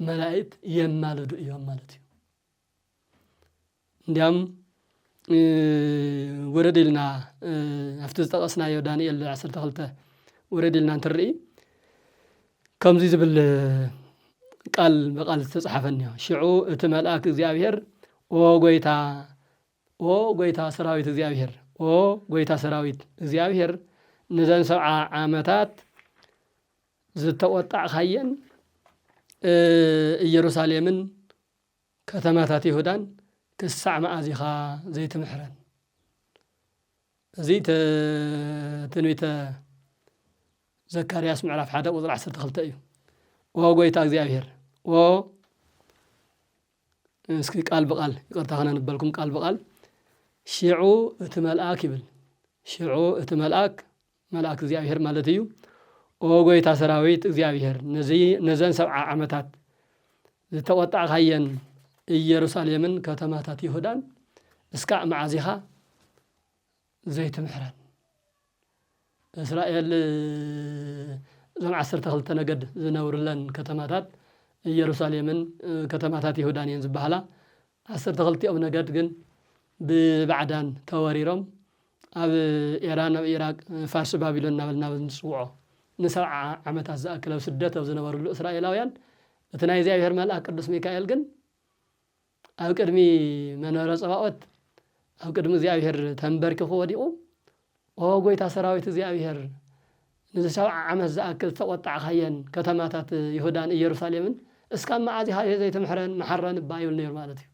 መላእክት የማልዱ እዮም ማለት እዩ። እንዲያም ውረድ ኢልና ኣብቲ ዝጠቐስናዮ ዳንኤል ዓሰርተ ክልተ ውረድ ኢልና እንትርኢ ከምዚ ዝብል ቃል ብቃል ዝተጻሓፈ እኒሆ። ሽዑ እቲ መልኣክ እግዚኣብሔር ኦ ጎይታ ኦ ጎይታ ሰራዊት እግዚኣብሔር ኦ ጎይታ ሰራዊት እግዚኣብሔር ነዘን ሰብዓ ዓመታት ዝተቆጣዕካየን ኢየሩሳሌምን ከተማታት ይሁዳን ክሳዕ መዓዝ ኢኻ ዘይትምሕረን? እዚ ትንቢተ ዘካርያስ ምዕራፍ ሓደ ቁፅሪ ዓሰርተ ክልተ እዩ። ኦ ጎይታ እግዚኣብሔር ኦ እስኪ ቃል ብቃል ይቅርታ ከነንበልኩም ቃል ብቃል ሽዑ እቲ መልኣክ ይብል ሽዑ እቲ መልኣክ መልኣክ እግዚኣብሔር ማለት እዩ። ኦ ጎይታ ሰራዊት እግዚኣብሔር ነዘን ሰብዓ ዓመታት ዝተቆጣዕካየን ኢየሩሳሌምን ከተማታት ይሁዳን እስካዕ መዓዝ ኢኻ ዘይትምሕረን? እስራኤል እዞም ዓሰርተ ክልተ ነገድ ዝነብርለን ከተማታት ኢየሩሳሌምን ከተማታት ይሁዳን እየን ዝበሃላ። ዓሰርተ ክልቲኦም ነገድ ግን ብባዕዳን ተወሪሮም ኣብ ኤራን ኣብ ኢራቅ ፋርስ ባቢሎን እናበልና ንፅውዖ ንሰብዓ ዓመታት ዝኣክል ኣብ ስደት ኣብ ዝነበርሉ እስራኤላውያን እቲ ናይ እግዚኣብሔር መልኣክ ቅዱስ ሚካኤል ግን ኣብ ቅድሚ መንበረ ፀባኦት ኣብ ቅድሚ እግዚኣብሔር ተንበርኪኹ ወዲቑ ኦ ጎይታ ሰራዊት እግዚኣብሔር ንሰብዓ ዓመት ዝኣክል ዝተቆጣዕካየን ከተማታት ይሁዳን ኢየሩሳሌምን እስካብ መዓዝ ኢኻ ዘይትምሕረን መሓረን እባ ይብል ነይሩ ማለት እዩ።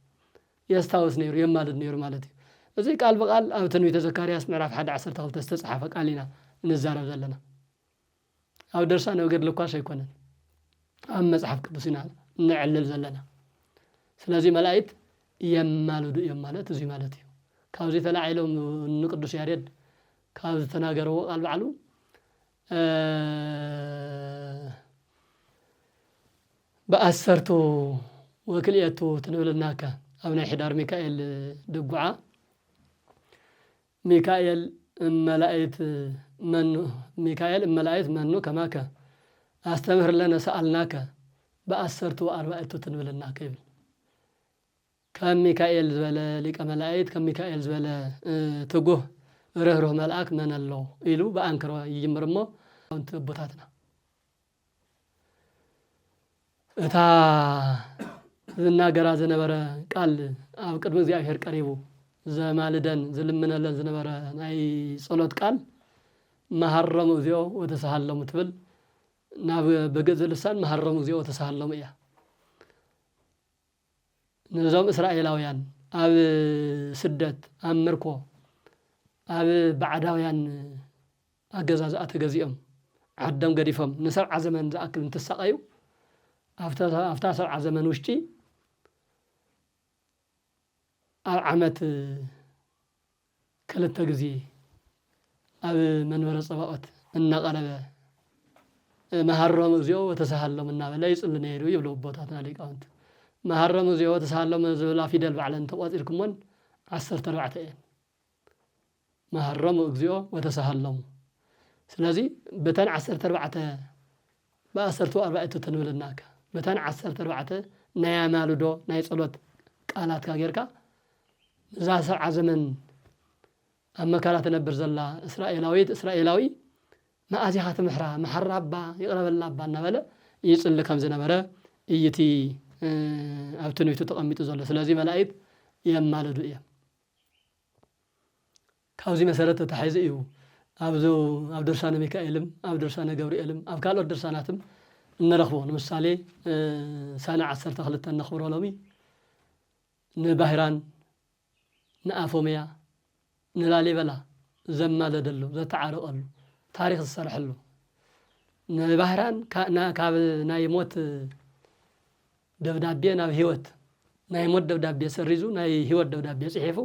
የስታውስ ነይሩ የማልድ ነይሩ ማለት እዩ። እዚ ቃል ብቃል ኣብ ትንቢተ ዘካርያስ ምዕራፍ ሓደ ዓሰርተ ክልተ ዝተፅሓፈ ቃል ኢና ንዛረብ ዘለና። ኣብ ደርሳ ነብገድሊ እኳስ ኣይኮነን ኣብ መፅሓፍ ቅዱስ ኢና ነዕልል ዘለና። ስለዚ መላእክት የማልዱ እዮም ማለት እዚ ማለት እዩ። ካብዚ ተላዒሎም ንቅዱስ ያሬድ ካብ ዝተናገረዎ ቃል ባዕሉ ብኣሰርቱ ወክልኤቱ ትንብልናከ ኣብ ናይ ሕዳር ሚካኤል ድጉዓ ሚካኤል እመላእክት መኑ ሚካኤል እመላእክት መኑ ከማከ ኣስተምህር ለነ ሰኣልናከ ብኣሰርቱ ኣርባዕቱ ትንብልናከ ይብል። ከም ሚካኤል ዝበለ ሊቀ መላእክት ከም ሚካኤል ዝበለ ትጉህ ርህሩህ መልኣክ መን ኣሎ ኢሉ ብኣንክሮ ይጅምር እሞ ኣቦታትና እታ ዝናገራ ዝነበረ ቃል ኣብ ቅድሚ እግዚኣብሔር ቀሪቡ ዘማልደን ዝልምነለን ዝነበረ ናይ ጸሎት ቃል መሃሮም እግዚኦ ወተሳሃሎም ትብል ናብ ብግእዝ ልሳን መሃሮም እግዚኦ ወተሳሃሎም እያ። ነዞም እስራኤላውያን ኣብ ስደት ኣብ ምርኮ ኣብ ባዕዳውያን ኣገዛዝኣ ተገዚኦም ዓዶም ገዲፎም ንሰብዓ ዘመን ዝኣክል እንትሳቐዩ ኣብታ ሰብዓ ዘመን ውሽጢ ኣብ ዓመት ክልተ ግዜ ኣብ መንበረ ጸባኦት እናቐረበ መሃሮም እግዚኦ ወተሳሃሎም እናበለ ይጽሊ ነይሩ ይብሉ ኣቦታትና ሊቃውንቲ። መሃሮም እግዚኦ ወተሳሃሎም ዝብላ ፊደል ባዕለን እንተቆጺርኩሞን ዓሰርተ ኣርባዕተ እየን። መሃሮም እግዚኦ ወተሳሃሎም። ስለዚ ብተን ዓሰርተ ኣርባዕተ ብኣሰርቱ ኣርባዕቱ ትንብልናከ ብተን ዓሰርተ ኣርባዕተ ናይ ኣማልዶ ናይ ጸሎት ቃላትካ ጌርካ እዛ ሰብዓ ዘመን ኣብ መከራ ትነብር ዘላ እስራኤላዊት እስራኤላዊ መኣዚኻ ትምሕራ መሓራ ኣባ ይቕረበላ ኣባ እናበለ ይጽሊ ከም ዝነበረ እዩ እቲ ኣብ ትንቢቱ ተቐሚጡ ዘሎ። ስለዚ መላእክት የማልዱ እዮም። ካብዚ መሰረት ተታሒዙ እዩ ኣብዚ ኣብ ድርሳነ ሚካኤልም ኣብ ድርሳነ ገብርኤልም ኣብ ካልኦት ድርሳናትም እንረኽቦ። ንምሳሌ ሳነ ዓሰርተ ክልተ እነኽብሮ ሎሚ ንባህራን ንኣፎምያ ንላሊበላ ዘማለደሉ ዘተዓረቐሉ ታሪኽ ዝሰርሐሉ ንባህራን ካብ ናይ ሞት ደብዳቤ ናብ ህይወት ናይ ሞት ደብዳቤ ሰሪዙ ናይ ህይወት ደብዳቤ ጽሒፉ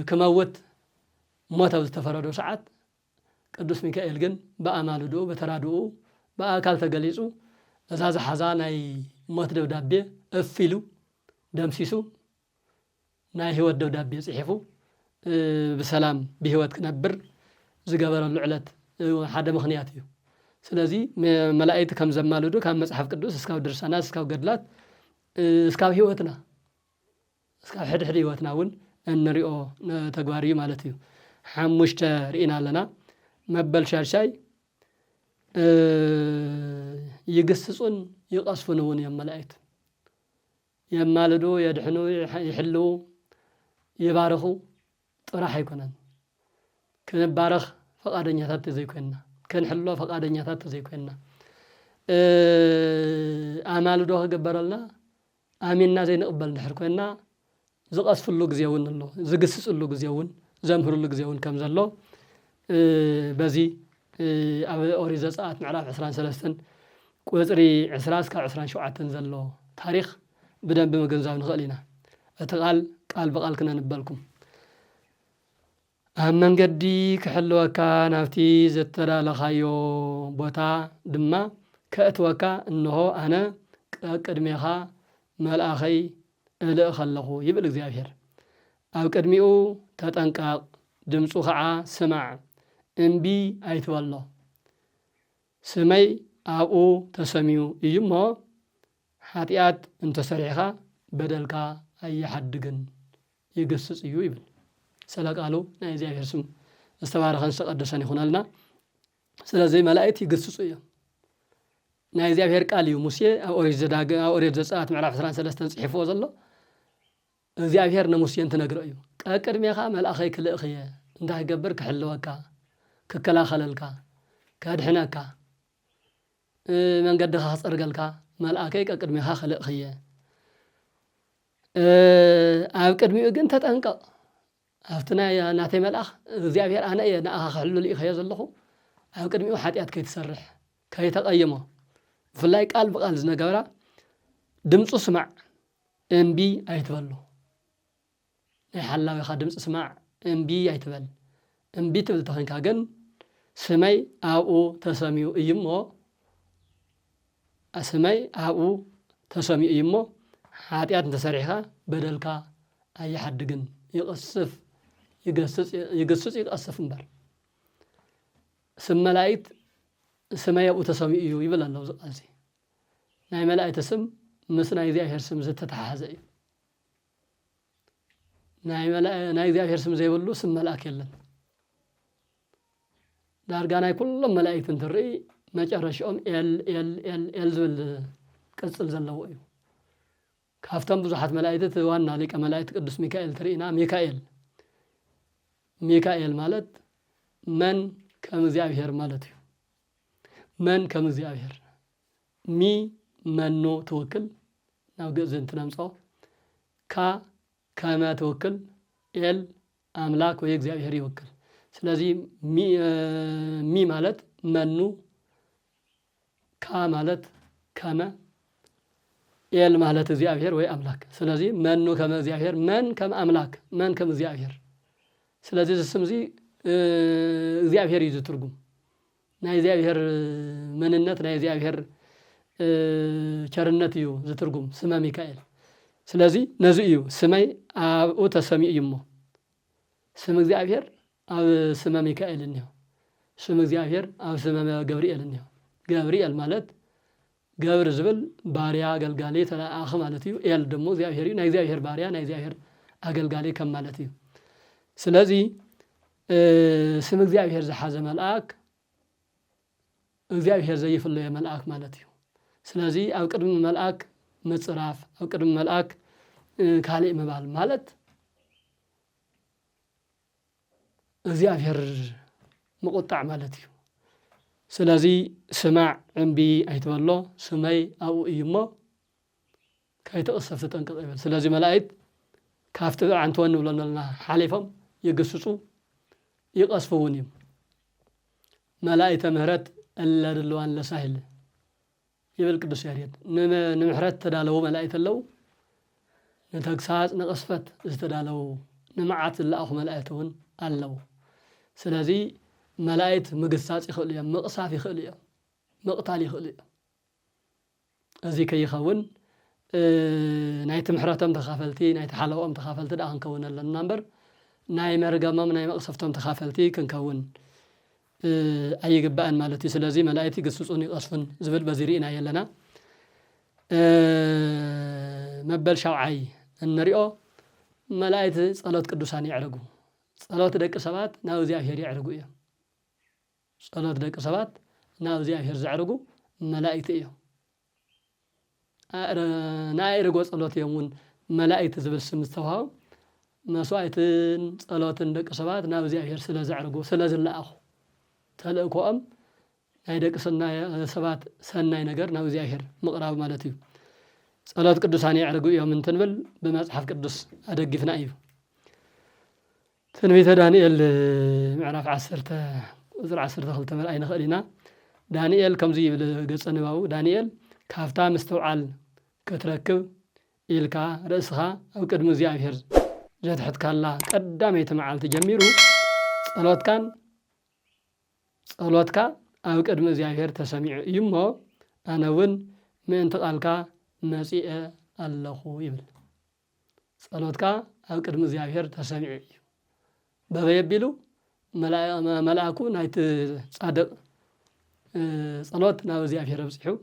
ክመውት ሞት ኣብ ዝተፈረዶ ሰዓት ቅዱስ ሚካኤል ግን ብኣማልድኡ ብተራድኡ ብኣካል ተገሊጹ እዛ ዝሓዛ ናይ ሞት ደብዳቤ እፍ ኢሉ ደምሲሱ ናይ ህይወት ደብዳቤ ጽሒፉ ብሰላም ብህይወት ክነብር ዝገበረሉ ዕለት ሓደ ምኽንያት እዩ። ስለዚ መላእክት ከም ዘማልዱ ካብ መጽሓፍ ቅዱስ እስካብ ድርሳናት እስካብ ገድላት እስካብ ህይወትና እስካብ ሕድሕድ ህይወትና እውን እንሪኦ ተግባር እዩ ማለት እዩ። ሓሙሽተ ርኢና ኣለና። መበል ሻድሻይ ይግስጹን ይቐስፉን እውን እዮም መላእክት። የማልዱ፣ የድሕኑ፣ ይሕልዉ፣ ይባርኹ ጥራሕ ኣይኮነን። ክንባረኽ ፈቓደኛታት ተዘይኮንና፣ ክንሕሎ ፈቓደኛታት ተዘይኮንና፣ ኣማልዶ ክግበረልና ኣሚንና ዘይንቕበል እንድሕር ኮይንና ዝቐስፍሉ ግዜ እውን ኣሎ፣ ዝግስጽሉ ግዜ እውን ዘምህርሉ ግዜ እውን ከም ዘሎ በዚ ኣብ ኦሪት ዘጸኣት ምዕራፍ ዕስራን ሰለስተን ቁጽሪ ዕስራ እስካብ ዕስራን ሸውዓተን ዘሎ ታሪኽ ብደንቢ ምግንዛብ ንኽእል ኢና። እቲ ቃል ቃል ብቃል ክነንበልኩም። ኣብ መንገዲ ክሕልወካ ናብቲ ዝተዳለኻዮ ቦታ ድማ ከእትወካ እንሆ ኣነ ቀቅድሜኻ መልኣኸይ እልእኽ ኣለኹ ይብል እግዚኣብሔር። ኣብ ቅድሚኡ ተጠንቀቕ፣ ድምፁ ኸዓ ስማዕ፣ እምቢ ኣይትበሎ። ስመይ ኣብኡ ተሰምዩ እዩ እሞ ሓጢኣት እንተሰሪሕኻ በደልካ ኣይሓድግን ይግስጽ እዩ ይብል። ስለ ቃሉ ናይ እግዚኣብሔር ስም ዝተባረኸን ዝተቐደሰን ይኹነልና። ስለዚ መላእክት ይግስጹ እዮም። ናይ እግዚኣብሔር ቃል እዩ። ሙሴ ኣብ ኦሪት ዘዳግ ኣብ ኦሪት ዘጸኣት ምዕራፍ ዕስራን ሰለስተን ጽሒፍዎ ዘሎ እግዚኣብሔር ንሙሴ እንትነግሮ እዩ። ቀቅድሜኻ መልኣኸይ ክልእኽ እየ። እንታይ ክገብር? ክሕልወካ፣ ክከላኸለልካ፣ ከድሕነካ፣ መንገድኻ ክጸርገልካ መልኣከይ ቀቅድሜኻ ክልእኽ እየ። ኣብ ቅድሚኡ ግን ተጠንቀቕ። ኣብቲ ናይ ናተይ መልኣኽ እግዚኣብሔር ኣነ እየ ንኣኻ ክሕሉ ልኢኸዮ ዘለኹ። ኣብ ቅድሚኡ ሓጢኣት ከይትሰርሕ፣ ከይተቐይሞ፣ ብፍላይ ቃል ብቃል ዝነገራ ድምፁ ስማዕ፣ እምቢ ኣይትበሉ። ናይ ሓላዊኻ ድምፂ ስማዕ፣ እምቢ ኣይትበል። እምቢ ትብል ተኾይንካ ግን ስመይ ኣብኡ ተሰምዩ እዩ እሞ ስመይ ኣብኡ ተሰምዩ እዩ እሞ ሓጢኣት እንተሰሪሕኻ በደልካ ኣይሓድግን፣ ይቕስፍ፣ ይገስጽ፣ ይግስጽ ይቐስፍ እምበር። ስም መላእክት ስመይ ኣብኡ ተሰምዩ እዩ ይብል ኣሎ ኣብዚ ቃል እዚ። ናይ መላእክቲ ስም ምስ ናይ እግዚኣብሔር ስም ዝተተሓሓዘ እዩ። ናይ መላ ናይ እግዚኣብሔር ስም ዘይብሉ ስም መልኣክ የለን። ዳርጋ ናይ ኩሎም መላእክቲ እንትርኢ መጨረሽኦም ኤል ኤል ኤል ኤል ዝብል ቅጽል ዘለዎ እዩ። ካብቶም ብዙሓት መላእክቲ እቲ ዋና ሊቀ መላእክቲ ቅዱስ ሚካኤል ትርኢና ሚካኤል ሚካኤል ማለት መን ከም እግዚኣብሔር ማለት እዩ። መን ከም እግዚኣብሔር ሚ መኑ ትውክል ናብ ግእዝ እንትነምጾ ካ ከመ ትውክል ኤል ኣምላክ ወይ እግዚኣብሔር ይውክል። ስለዚ ሚ ማለት መኑ፣ ካ ማለት ከመ፣ ኤል ማለት እግዚኣብሔር ወይ ኣምላክ። ስለዚ መኑ ከመ እግዚኣብሔር፣ መን ከም ኣምላክ፣ መን ከም እግዚኣብሔር። ስለዚ እዚ ስም እዚ እግዚኣብሔር እዩ ዝትርጉም። ናይ እግዚኣብሔር መንነት ናይ እግዚኣብሔር ቸርነት እዩ ዝትርጉም ስመ ሚካኤል። ስለዚ ነዚ እዩ ስመይ ኣብኡ ተሰሚኡ እዩ እሞ ስም እግዚኣብሔር ኣብ ስመ ሚካኤል እኒሆ፣ ስም እግዚኣብሔር ኣብ ስመ ገብርኤል እኒሆ። ገብርኤል ማለት ገብር ዝብል ባርያ ኣገልጋሊ ተለኣኣኺ ማለት እዩ። ኤል ደሞ እግዚኣብሔር እዩ። ናይ እግዚኣብሔር ባርያ ናይ እግዚኣብሔር ኣገልጋሊ ከም ማለት እዩ። ስለዚ ስም እግዚኣብሔር ዝሓዘ መልኣክ እግዚኣብሔር ዘይፍለዮ መልኣክ ማለት እዩ። ስለዚ ኣብ ቅድሚ መልኣክ ምጽራፍ ኣብ ቅድሚ መልኣክ ካልእ ምባል ማለት እግዚኣብሔር ምቁጣዕ ማለት እዩ። ስለዚ ስማዕ እምቢ ኣይትበሎ፣ ስመይ ኣብኡ እዩ እሞ ከይትቕሰፍ ተጠንቀቕ ይብል። ስለዚ መላእክት ካብቲ ብዓንተወን ንብሎ ኣለና ሓሊፎም ይግስጹ፣ ይቐስፉ እውን እዮም። መላእክተ ምህረት እለ ድልዋን ለሳህል ይብል ቅዱስ ያሬድ። ንመ-፣ ንምሕረት ዝተዳለዉ መላእክት ኣለዉ፣ ንተግሳጽ ንቕስፈት ዝተዳለዉ፣ ንመዓት ዝለኣኹ መላእክት እውን ኣለዉ። ስለዚ መላእክት ምግሳጽ ይኽእሉ እዮም፣ ምቕሳፍ ይኽእሉ እዮም፣ ምቕታል ይኽእሉ እዮም። እዚ ከይኸውን፣ እ፣ ናይቲ ምሕረቶም ተኻፈልቲ፣ ናይቲ ሓለዎም ተኻፈልቲ ደኣ ክንከውን ኣለና እምበር፣ ናይ መርገሞም ናይ መቕሰፍቶም ተኻፈልቲ ክንከውን፣ እ፣ ኣይግባእን ማለት እዩ። ስለዚ መላእክት ይግስጹን ይቐስፉን ዝብል በዚ ርኢናዮ ኣለና። እ፣ መበል ሻውዓይ እንሪኦ፣ መላእክት ጸሎት ቅዱሳን የዕርጉ። ጸሎት ደቂ ሰባት ናብ እግዚኣብሔር የዕርጉ እዮም። ጸሎት ደቂ ሰባት ናብ እግዚኣብሔር ዘዕርጉ መላእክቲ እዮም። ኣዕረ-፣ ንኣዕርጎ ጸሎት እዮም እውን መላእክቲ ዝብል ስም ዝተዋህቦም። መስዋዕትን ጸሎትን ደቂ ሰባት ናብ እግዚኣብሔር ስለ ዘዕርጉ፣ ስለ ዝለኣኹ፣ ተልእኮኦም ናይ ደቂ ሰናይ ሰባት ሰናይ ነገር ናብ እግዚኣብሔር ምቕራብ ማለት እዩ። ጸሎት ቅዱሳን የዕርጉ እዮም እንትንብል ብመጽሓፍ ቅዱስ ኣደጊፍና እዩ። ትንቢተ ዳንኤል ምዕራፍ ዓሰርተ ቁጽሪ ዓሰርተ ክልተ ምርኣይ ንኽእል ኢና። ዳንኤል ከምዚ ይብል ገጸ ንባቡ፣ ዳንኤል፣ ካብታ ምስትውዓል ክትረክብ ኢልካ ርእስኻ ኣብ ቅድሚ እግዚኣብሔር ዘትሕትካላ ቀዳመይቲ መዓልቲ ጀሚሩ ጸሎትካን ጸሎትካ ኣብ ቅድሚ እግዚኣብሔር ተሰሚዑ እዩ እሞ፣ ኣነ እውን ምእንቲ ቃልካ መጺኤ ኣለኹ ይብል። ጸሎትካ ኣብ ቅድሚ እግዚኣብሔር ተሰሚዑ እዩ። በበይ ኣቢሉ? መላ-፣ መ-፣ መልኣኩ ናይቲ ጻድቕ፣ እ፣ ጸሎት ናብ እግዚኣብሔር ኣብጺሑ፣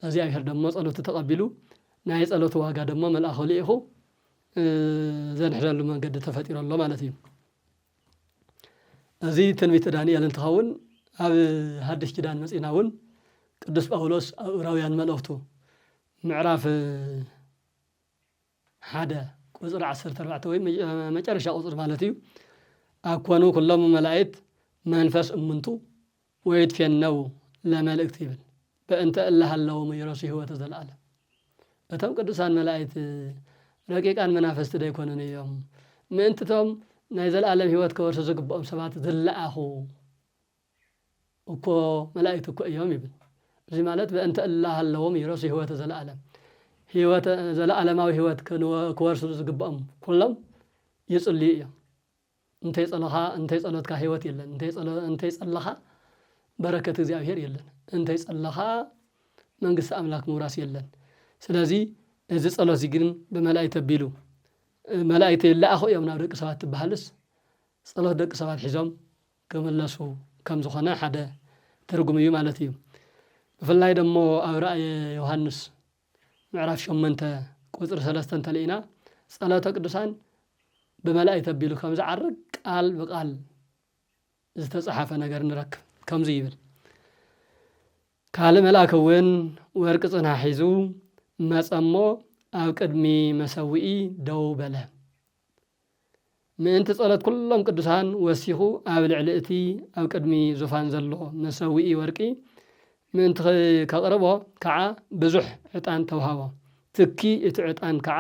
እግዚኣብሔር ደሞ ጸሎቱ ተቐቢሉ፣ ናይ ጸሎቱ ዋጋ ደሞ መልኣኹ ልኢኹ፣ እ፣ ዘድሕረሉ መንገዲ ተፈጢሩ ኣሎ ማለት እዩ። እዚ ትንቢት ዳንኤል እንትኸውን፣ ኣብ ሓድሽ ኪዳን መጺእና እውን ቅዱስ ጳውሎስ ኣብ ዕብራውያን መልእኽቱ ምዕራፍ ሓደ ቁጽሪ ዓሰርተ ኣርባዕተ ወይ መ-፣ መጨረሻ ቁጽሪ ማለት እዩ። "ኣኮኑ ኩሎም መላእክት መንፈስ እሙንቱ ወይትፌነው ለመልእክት" ይብል። "በእንተ እለ ሃለዎም ይረሱ ህይወተ ዘለዓለም።" እቶም ቅዱሳን መላእክት ረቂቃን መናፍስቲ ዶ ኣይኮኑን እዮም? ምእንቲ እቶም ናይ ዘለዓለም ህይወት ከወርሱ ዝግብኦም ሰባት ዝለኣኹ እኮ መላእክት እኮ እዮም ይብል። እዚ ማለት በእንተ እለ ሃለዎም ይረሱ ህይወተ ዘለዓለም። ህይወተ፣ ዘለዓለማዊ ህይወት ክንወ-፣ ክወርሱ ዝግብኦም ኩሎም ይጽልዩ እዮም። እንተይጸለኻ፣ እንተይጸሎትካ ህይወት የለን። እንተይጸሎ-፣ እንተይጸለኻ በረከት እግዚኣብሔር የለን። እንተይጸለኻ መንግስቲ ኣምላክ ምውራስ የለን። ስለዚ እዚ ጸሎት እዚ ግን ብመላእክት ኣቢሉ፣ መላእክት ይለኣኹ እዮም ናብ ደቂ ሰባት ትበሃልስ፣ ጸሎት ደቂ ሰባት ሒዞም ክምለሱ ከም ዝኾነ ሓደ ትርጉም እዩ ማለት እዩ። ብፍላይ ደሞ ኣብ ራእየ ዮሃንስ ምዕራፍ ሸሞንተ ቁጽሪ ሰለስተ እንተልኢና፣ ጸሎተ ቅዱሳን ብመላእክት ኣቢሉ ከም ዝዓርግ ቃል ብቃል ዝተጻሓፈ ነገር ንረክብ። ከምዚ ይብል፣ ካልእ መልኣክ እውን ወርቂ ጽንሓ ሒዙ መጸ እሞ ኣብ ቅድሚ መሰውኢ ደው በለ። ምእንቲ ጸሎት ኩሎም ቅዱሳን ወሲኹ ኣብ ልዕሊ እቲ ኣብ ቅድሚ ዙፋን ዘሎ መሰውኢ ወርቂ ምእንቲ ከ-፣ ከቕርቦ ከዓ ብዙሕ ዕጣን ተውሃቦ። ትኪ እቲ ዕጣን ከዓ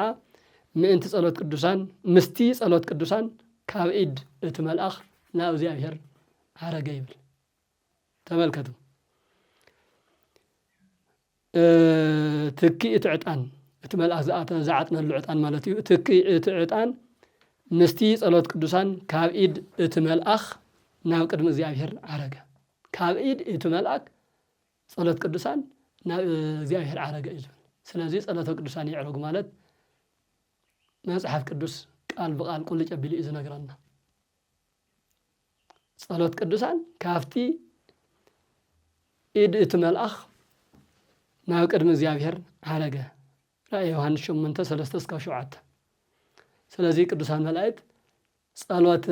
ምእንቲ ጸሎት ቅዱሳን፣ ምስቲ ጸሎት ቅዱሳን ካብ ኢድ እቲ መልኣኽ ናብ እግዚኣብሔር ዓረገ ይብል። ተመልከቱ። እ፣ ትኪ እቲ ዕጣን፣ እቲ መልኣኽ ዝኣተ-፣ ዝዓጥነሉ ዕጣን ማለት እዩ። ትኪ እቲ ዕጣን ምስቲ ጸሎት ቅዱሳን ካብ ኢድ እቲ መልኣኽ ናብ ቅድሚ እግዚኣብሔር ዓረገ። ካብ ኢድ እቲ መልኣክ ጸሎት ቅዱሳን ናብ እግዚኣብሔር ዓረገ እዩ ዝብል። ስለዚ ጸሎተ ቅዱሳን የዕረጉ ማለት መጽሓፍ ቅዱስ ቃል ብቃል ቁልጭ ኣቢሉ እዩ ዝነግረና። ጸሎት ቅዱሳን ካብቲ ኢድ እቲ መልኣኽ ናብ ቅድሚ እግዚኣብሔር ዓረገ። ራእየ ዮሃንስ ሸሞንተ ሰለስተ እስካብ ሸውዓተ። ስለዚ ቅዱሳን መላእክት ጸሎት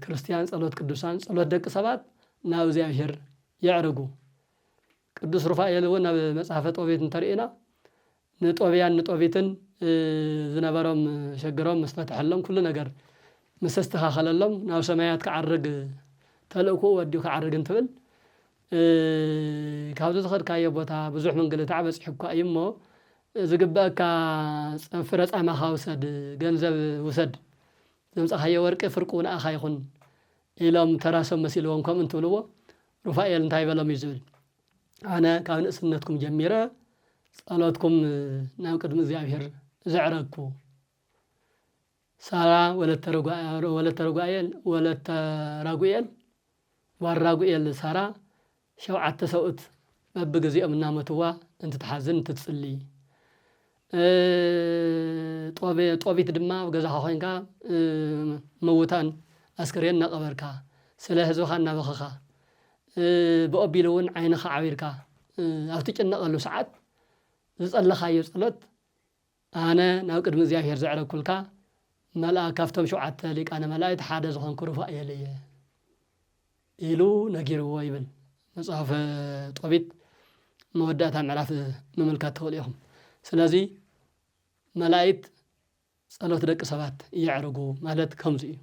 ክርስትያን፣ ጸሎት ቅዱሳን፣ ጸሎት ደቂ ሰባት ናብ እግዚኣብሔር የዕርጉ። ቅዱስ ሩፋኤል እውን ኣብ መጽሓፈ ጦቢት እንተርኢና ንጦብያን ንጦቢትን፣ እ፣ ዝነበሮም ሸግሮም ምስ ፈትሐሎም፣ ኩሉ ነገር ምስ ኣስተኻኸለሎም ናብ ሰማያት ክዓርግ፣ ተልእኮኡ ወዲኡ ክዓርግ እንትብል፣ እ፣ ካብዚ ዝኸድካዮ ቦታ ብዙሕ ምንግልታዕ በፂሑካ እዩ እሞ፣ ዝግበአካ ጸ-፣ ፍረ ጻማኻ ውሰድ፣ ገንዘብ ውሰድ፣ ዘምጻኻዮ ወርቂ ፍርቁ ንኣኻ ይኹን ኢሎም ተራሶም መሲልዎም ከምኡ እንትብልዎ፣ ሩፋኤል እንታይ በሎም እዩ ዝብል? ኣነ ካብ ንእስነትኩም ጀሚረ ጸሎትኩም ናብ ቅድሚ እግዚኣብሔር ዘዕረግኩ። ሳራ ወለተ ረጉ-፣ ወለተ ረጉኤል፣ ወለተ ራጉኤል፣ ጓል ራጉኤል ሳራ ሸውዓተ ሰብኡት በብግዜኦም እናመትዋ እንትትሓዝን እንትትጽሊ። እ፣ ጦብ-፣ ጦቢት ድማ ኣብ ገዛኻ ኮይንካ፣ እ፣ ምውታን ኣስከሬን እናቐበርካ፣ ስለ ህዝብኻ እናበኸኻ፣ እ፣ ብኦቢሉ እውን ዓይንኻ ዓቢርካ፣ እ፣ ኣብ ትጭነቐሉ ሰዓት ዝጸለኻዮ ጸሎት ኣነ ናብ ቅድሚ እግዚኣብሔር ዘዕረግኩልካ መልኣክ፣ ካብቶም ሸውዓተ ሊቃነ መላእክት ሓደ ዝኾንኩ ሩፋኤል እየ ኢሉ ነጊርዎ ይብል። መጽሐፈ ጦቢት መወዳእታ ምዕራፍ ምምልካት ትኽእሉ ኢኹም። ስለዚ መላእክት ጸሎት ደቂ ሰባት የዕርጉ ማለት ከምዚ እዩ።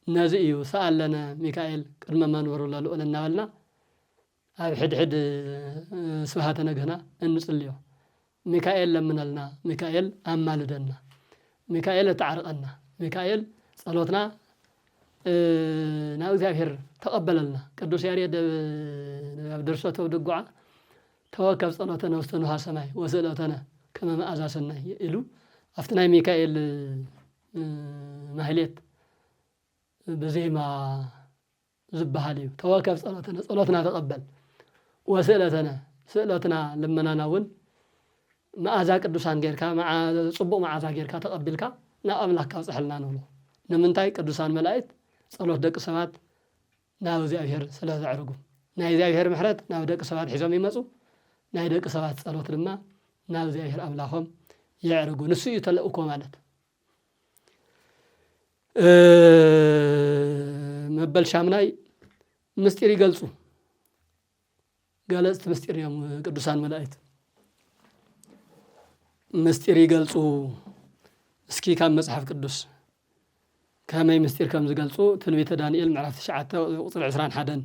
ነዚ እዩ ሰኣለነ ሚካኤል ቅድመ መንበሩ ለልዑል እናበልና ኣብ ሕድሕድ፣ እ፣ ስብሃተ ነግህና እንጽልዮ። ሚካኤል ለምነልና፣ ሚካኤል ኣማልደና፣ ሚካኤል ኣተዓርቐና፣ ሚካኤል ጸሎትና፣ እ፣ ናብ እግዚኣብሔር ተቐበለልና። ቅዱስ ያሬድ ኣብ፣ ኣብ ድርሰቱ ኣብ ድጓ፣ "ተወከፍ ጸሎተነ ውስተ ንውሃ ሰማይ ወስእለተነ ከመ መዓዛ ሰናይ" ኢሉ ኣብቲ ናይ ሚካኤል፣ እ፣ ማህሌት ብዜማ ዝበሃል እዩ። "ተወከፍ ጸሎተነ፣ ጸሎትና ተቐበል፣ ወስእለተነ፣ ስእለትና፣ ልመናና እውን መዓዛ ቅዱሳን ጌርካ፣ መዓ-፣ ጽቡቕ መዓዛ ጌርካ ተቐቢልካ ናብ ኣምላኽካ ኣብጽሐልና" ንብሎ። ንምንታይ? ቅዱሳን መላእክት ጸሎት ደቂ ሰባት ናብ እግዚኣብሔር ስለ ዘዕርጉ። ናይ እግዚኣብሔር ምሕረት ናብ ደቂ ሰባት ሒዞም ይመጹ፣ ናይ ደቂ ሰባት ጸሎት ድማ ናብ እግዚኣብሔር ኣምላኾም የዕርጉ። ንሱ እዩ ተልእኮ ማለት። እ፣ መበል ሻምናይ፣ ምስጢር ይገልጹ። ገለጽቲ ምስጢር እዮም ቅዱሳን መላእክት። ምስጢር ይገልጹ። እስኪ ካብ መጽሓፍ ቅዱስ ከመይ ምስጢር ከም ዝገልጹ ትንቢተ ዳንኤል ምዕራፍ ትሽዓተ ቁጽሪ ዕስራን ሓደን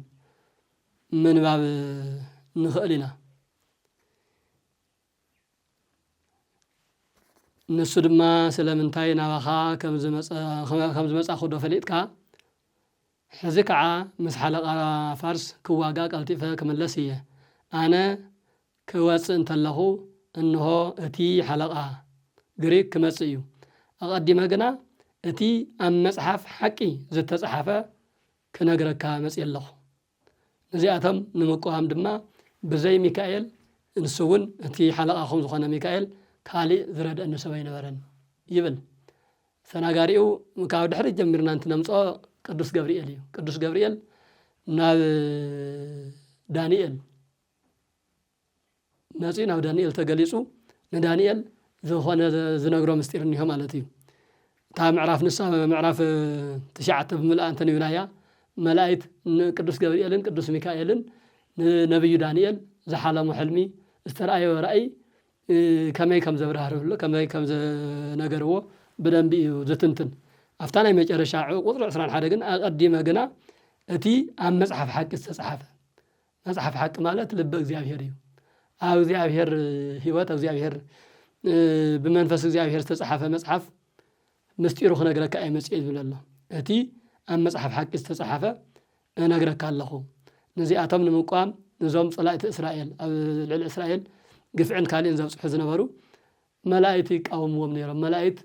ምንባብ ንኽእል ኢና። ንሱ ድማ፣ "ስለምንታይ ናባኻ ከም ዝመጸ-፣ ከም ዝመጻኹ ዶ ፈሊጥካ? ሕዚ ከዓ ምስ ሓለቓ ፋርስ ክዋጋእ ቀልጢፈ ክምለስ እየ። ኣነ ክወጽእ እንተለኹ፣ እንሆ እቲ ሓለቓ ግሪክ ክመጽእ እዩ። ኣቐዲመ ግና እቲ ኣብ መጽሓፍ ሓቂ ዝተጻሕፈ ክነግረካ መጽየ ኣለኹ። ነዚኣቶም ንምቅዋም ድማ ብዘይ ሚካኤል፣ ንሱ እውን እቲ ሓለቓኹም ዝኾነ ሚካኤል፣ ካሊእ ዝረድአኒ ሰብ ኣይነበረን" ይብል። ተናጋሪኡ ካብ ድሕሪት ጀሚርና እንትነምጽኦ ቅዱስ ገብርኤል እዩ። ቅዱስ ገብርኤል ናብ ዳንኤል መጺኡ፣ ናብ ዳንኤል ተገሊጹ፣ ንዳንኤል ዝኾነ ዝነግሮ ምስጢር እኒሆ ማለት እዩ። እታ ምዕራፍ ንሳ ምዕራፍ ትሽዓተ ብምልኣ እንተንብብናያ፣ መላእክት ንቅዱስ ገብርኤልን ቅዱስ ሚካኤልን ንነብዩ ዳንኤል ዝሓለሞ ሕልሚ፣ ዝተራእዮ ራእይ፣ እ፣ ከመይ ከም ዘብራህርህሉ፣ ከመይ ከም ዝነገርዎ ብደንቢ እዩ ዝትንትን። ኣብታ ናይ መጨረሻ ቁጽሪ ዕስራን ሓደ ግን፣ ኣቐዲመ ግና እቲ ኣብ መጽሓፍ ሓቂ ዝተጻሕፈ፣ መጽሓፍ ሓቂ ማለት ልበ እግዚኣብሔር እዩ። ኣብ እግዚኣብሔር ህይወት፣ ኣብ እግዚኣብሔር፣ እ፣ ብመንፈስ እግዚኣብሔር ዝተጻሕፈ መጽሓፍ ምስጢሩ ክነግረካ እየ መጽየ ዝብል ኣሎ። እቲ ኣብ መጽሓፍ ሓቂ ዝተጻሕፈ እነግረካ ኣለኹ። ነዚኣቶም ንምቋም፣ ነዞም ጸላእቲ እስራኤል፣ ኣብ ልዕሊ እስራኤል ግፍዕን ካልእን ዘብጽሑ ዝነበሩ መላእክት ይቃወምዎም ነይሮም። መላእክት፣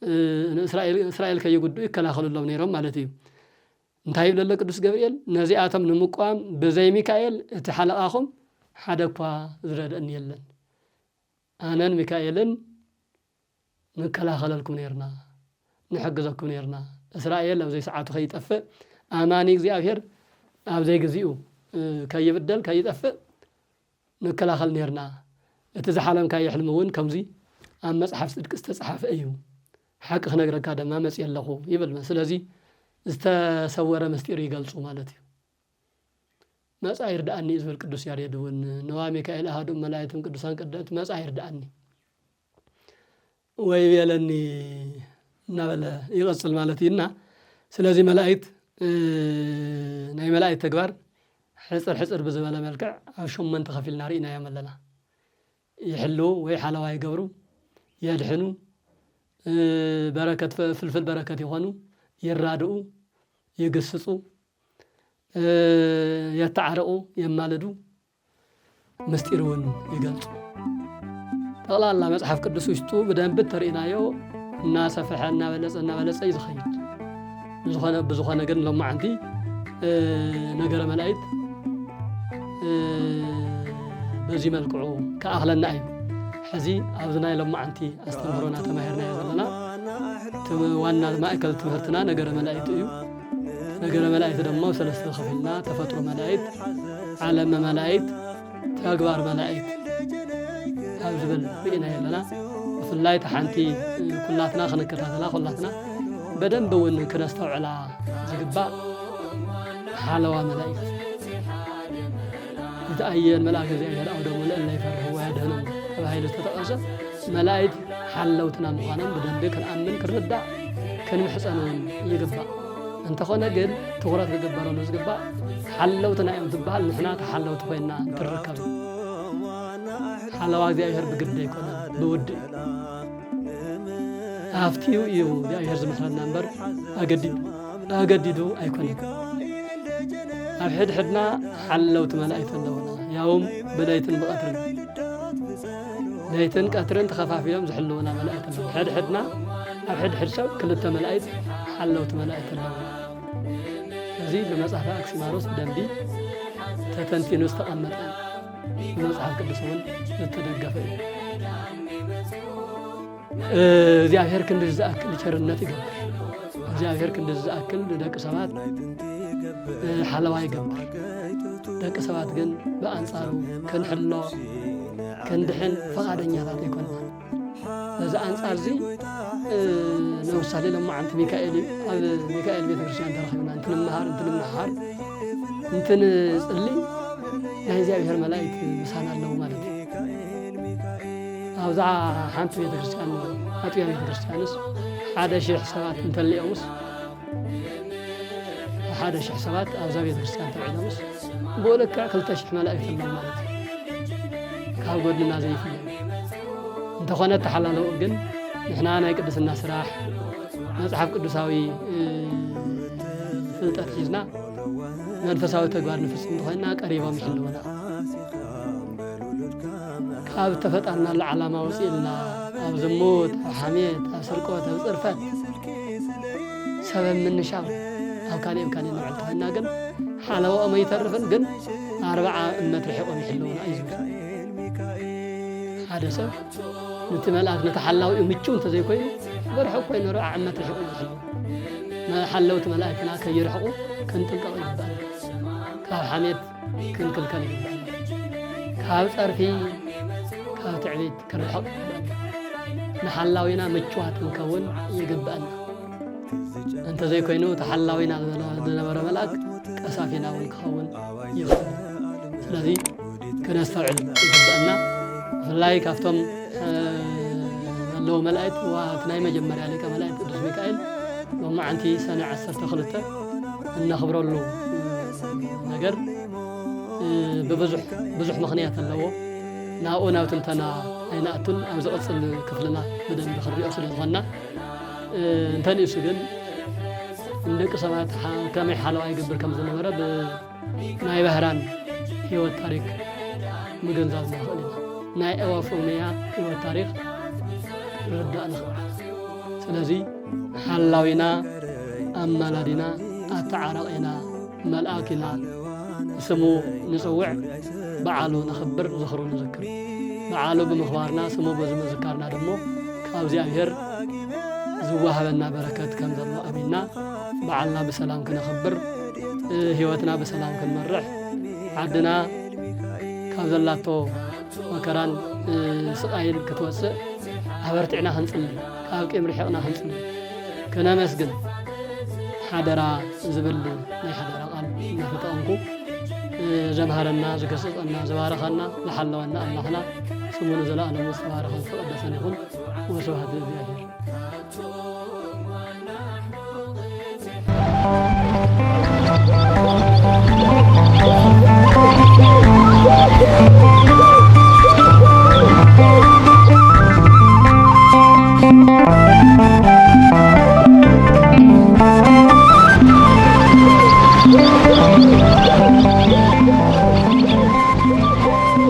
እ፣ ንእስራኤል፣ እስራኤል ከይጉድኡ ይከላኸልሎም ነይሮም ማለት እዩ። እንታይ ይብል ኣሎ ቅዱስ ገብርኤል? "ነዚኣቶም ንምቋም ብዘይ ሚካኤል እቲ ሓለቓኹም ሓደ እኳ ዝረድአኒ የለን። ኣነን ሚካኤልን ንከላኸለልኩም ነይርና፣ ንሕግዘኩም ነይርና። እስራኤል ኣብ ዘይሰዓቱ ከይጠፍእ፣ ኣማኒ እግዚኣብሔር ኣብ ዘይግዚኡ፣ እ፣ ከይብደል፣ ከይጠፍእ ንከላኸል ነይርና። እቲ ዝሓለምካዮ ሕልሚ እውን ከምዚ ኣብ መጽሓፍ ጽድቂ ዝተጻሕፈ እዩ። ሓቂ ክነግረካ ድማ መጽየ ኣለኹ" ይብል። ስለዚ ዝተሰወረ ምስጢር ይገልጹ ማለት እዩ። "መጻ ይርድኣኒ" እዩ ዝብል ቅዱስ ያሬድ እውን፣ "ነዋ ሚካኤል ኣሃዱ መላእክትም ቅዱሳን ቅደት መጻ ይርድኣኒ ወይቤለኒ" እናበለ ይቐጽል ማለት እዩ። እና ስለዚ መላእክት፣ እ፣ ናይ መላእክት ተግባር ሕጽር ሕጽር ብዝበለ መልክዕ ኣብ ሸሞንተ ከፊልና ርኢናዮም ኣለና። ይሕልዉ ወይ ሓለዋ ይገብሩ፣ የድሕኑ፣ እ፣ በረከት፣ ፍልፍል በረከት ይኾኑ፣ ይራድኡ፣ ይግስጹ፣ እ፣ የተዓርቑ፣ የማልዱ፣ ምስጢር እውን ይገልጹ። ጠቕላላ መጽሓፍ ቅዱስ ውሽጡ ብደንቢ ተርእናዮ እናሰፍሐ፣ እናበለጸ፣ እናበለጸ እዩ ዝኸይድ። ብዝኾነ፣ ብዝኾነ ግን ሎማዓንቲ፣ እ፣ ነገረ መላእክት፣ እ፣ በዚ መልክዑ ክኣኽለና እዩ። ሕዚ ኣብዚ ናይ ሎማዓንቲ ኣስተምህሮና ተማሂርናዮ ዘለና፣ እቲ ዋና ማእከል ትምህርትና ነገረ መላእክት እዩ። ነገረ መላእክት ድማ ሰለስተ ከፊልና፣ ተፈጥሮ መላእክት፣ ዓለመ መላእክት፣ ተግባር መላእክት ኣብ ዝብል ርኢናዮ ኣለና። ብፍላይ እታ ሓንቲ ኩላትና ክንከታተላ፣ ኩላትና በደንብ እውን ክነስተውዕላ ዝግባእ ሓለዋ መላእክት። ይትኣየን መልኣከ እግዚኣብሔር ኣውደሙ ለእለ ይፈርህዎ ያድህኖም ተባሂሉ ዝተጠቐሰ መላእክት ሓለውትና ምዃኖም ብደንቢ ክንኣምን፣ ክንርዳእ፣ ክንምሕጸን እውን ይግባእ። እንተኾነ ግን ትኹረት ክግበረሉ ዝግባእ ሓለውትና እዮም ዝበሃል፣ ንሕና ተሓለውቲ ኮይንና እንትንርከብ እዩ። ሓለዋ እግዚኣብሔር ብግዲ ኣይኮነን፣ ብውዲ እዩ። ኣፍትዩ እዩ እግዚኣብሔር ዝምሕረና እምበር ኣገዲዱ፣ ኣገዲዱ ኣይኮነን። ኣብ ሕድሕድና ሓለውቲ መላእክት ኣለዉና፣ ያውም ብለይትን ብቐትርን። ለይትን ቀትርን ተኸፋፊሎም ዝሕልዉና መላእክት ኣለዉ። ሕድሕድና፣ ኣብ ሕድሕድ ሰብ ክልተ መላእክት፣ ሓለውቲ መላእክት ኣለዉ። እዚ ብመጽሓፈ ኣክሲማሮስ ብደንቢ ተተንቲኑ ዝተቐመጠ፣ ብመጽሓፍ ቅዱስ እውን ዝተደገፈ እዩ። እ፣ እግዚኣብሔር ክንድዚ ዝኣክል ቸርነት ይገብር። እግዚኣብሔር ክንድዚ ዝኣክል ንደቂ ሰባት፣ እ፣ ሓለዋ ይገብር። ደቂ ሰባት ግን ብኣንጻሩ ክንሕሎ፣ ክንድሕን ፈቓደኛታት ኣይኮንና። በዚ ኣንጻር እዚ፣ እ፣ ንምሳሌ ሎማዓንቲ ሚካኤል እዩ። ኣብ ሚካኤል ቤተክርስትያን ተረኺብና እንትንመሃር፣ እንትንመሃር፣ እንትንጽሊ ናይ እግዚኣብሔር መላእክት ምሳና ኣለዉ ማለት እዩ። ኣብዛ ሓንቲ ቤተክርስትያን፣ ኣጥቢያ ቤተክርስትያንስ ሓደ ሺሕ ሰባት እንተልዮምስ፣ ሓደ ሺሕ ሰባት ኣብዛ ቤተክርስትያን ተውዒሎምስ፣ ብኡ ልክዕ ክልተ ሺሕ መላእክት ኣለዉ ማለት እዩ። ካብ ጎድንና ዘይፍለ። እንተኾነ፣ ተሓላለኡ ግን ንሕና ናይ ቅድስና ስራሕ፣ መጽሓፍ ቅዱሳዊ፣ እ፣ ፍልጠት ሒዝና መንፈሳዊ ተግባር ንፍጽም እንተኾይንና ቀሪቦም ይሕልዉና። ካብ ተፈጣርናሉ ዓላማ ወፂእልና ኣብ ዝሙት፣ ኣብ ሓሜት፣ ኣብ ስርቆት፣ ኣብ ፅርፈት፣ ሰበብ ምንሻው፣ ኣብ ካሊእ ኣብ ካሊእ ንውዕል እንተኾይንና ግን ሓለዋኦም ኣይተርፍን፣ ግን ኣርብዓ እመት ርሒቖም ይሕልዉና እዩ ዝብል። ሓደ ሰብ ነቲ መልኣክ፣ ነቲ ሓላዊኡ ምችው እንተዘይኮይኑ፣ ብርሑቕ ኮይኑ ኣርብዓ እመት ርሒቑ እዩ ዝሕሉ። መ-፣ ሓለውቲ መላእክትና ከይርሕቑ ክንጥንቀቕ ይግባእ። ካብ ሓሜት ክንክልከል ይግባእ። ካብ ጸርፊ፣ ካብ ትዕቢት ክንርሕቕ ይግባእ። ንሓላዊና ምችዋት ክንከውን ይግባእና። እንተዘይኮይኑ፣ ተሓላዊና ዝበለ-፣ ዝነበረ መልኣክ ቀሳፊና እውን ክኸውን ይኽእል። ስለዚ፣ ክነስተውዕል ይግባእና። ብፍላይ ካብቶም፣ እ፣ ዘለዉ መላእክት፣ ዋ-፣ እቲ ናይ መጀመርያ ሊቀ መላእክት ቅዱስ ሚካኤል፣ ሎማዓንቲ ሰነ ዓሰርተ ክልተ እነኽብረሉ ነገር፣ እ፣ ብብዙሕ፣ ብዙሕ ምኽንያት ኣለዎ። ናብኡ ናብ ትንተና ኣይንኣቱን፣ ኣብ ዝቕጽል ክፍልና ብደንቢ ክንሪኦ ስለ ዝኾንና፣ እ፣ እንተንእሱ ግን ንደቂ ሰባት ሓ-፣ ከመይ ሓለዋ ይገብር ከም ዝነበረ ብ-፣ ናይ ባህራን ህይወት ታሪክ ምግንዛብ ንኽእል ኢና። ናይ ኤዋፎምያ ህይወት ታሪክ ክንርዳእ ንኽእል። ስለዚ ሓላዊና፣ ኣማላዲና፣ ኣተዓራቒና፣ መልኣክ ኢና ስሙ ንጽውዕ፣ በዓሉ ነኽብር፣ ዝኽሩ ንዝክር። በዓሉ ብምኽባርና፣ ስሙ ብምዝካርና ደሞ ካብ እግዚኣብሔር ዝወሃበና በረከት ከም ዘሎ ኣሚንና፣ በዓልና ብሰላም ክነኽብር፣ እ፣ ህይወትና ብሰላም ክንመርሕ፣ ዓድና ካብ ዘላቶ መከራን፣ እ፣ ስቓይን ክትወጽእ ኣበርቲዕና ክንጽሊ፣ ካብ ቂም ርሒቕና ክንጽሊ፣ ክነመስግን ሓደራ ዝብል ናይ ሓደራ ቃል እናተጠቐምኩ፣ እ፣ ዘምሃረና፣ ዝገሰጸና፣ ዝባረኸና፣ ዝሓለወና ኣምላኽና ስሙ ንዘለኣለሙ ዝተባረኸን ዝተቐደሰን ይኹን። ወስብሐት ለእግዚኣብሔር።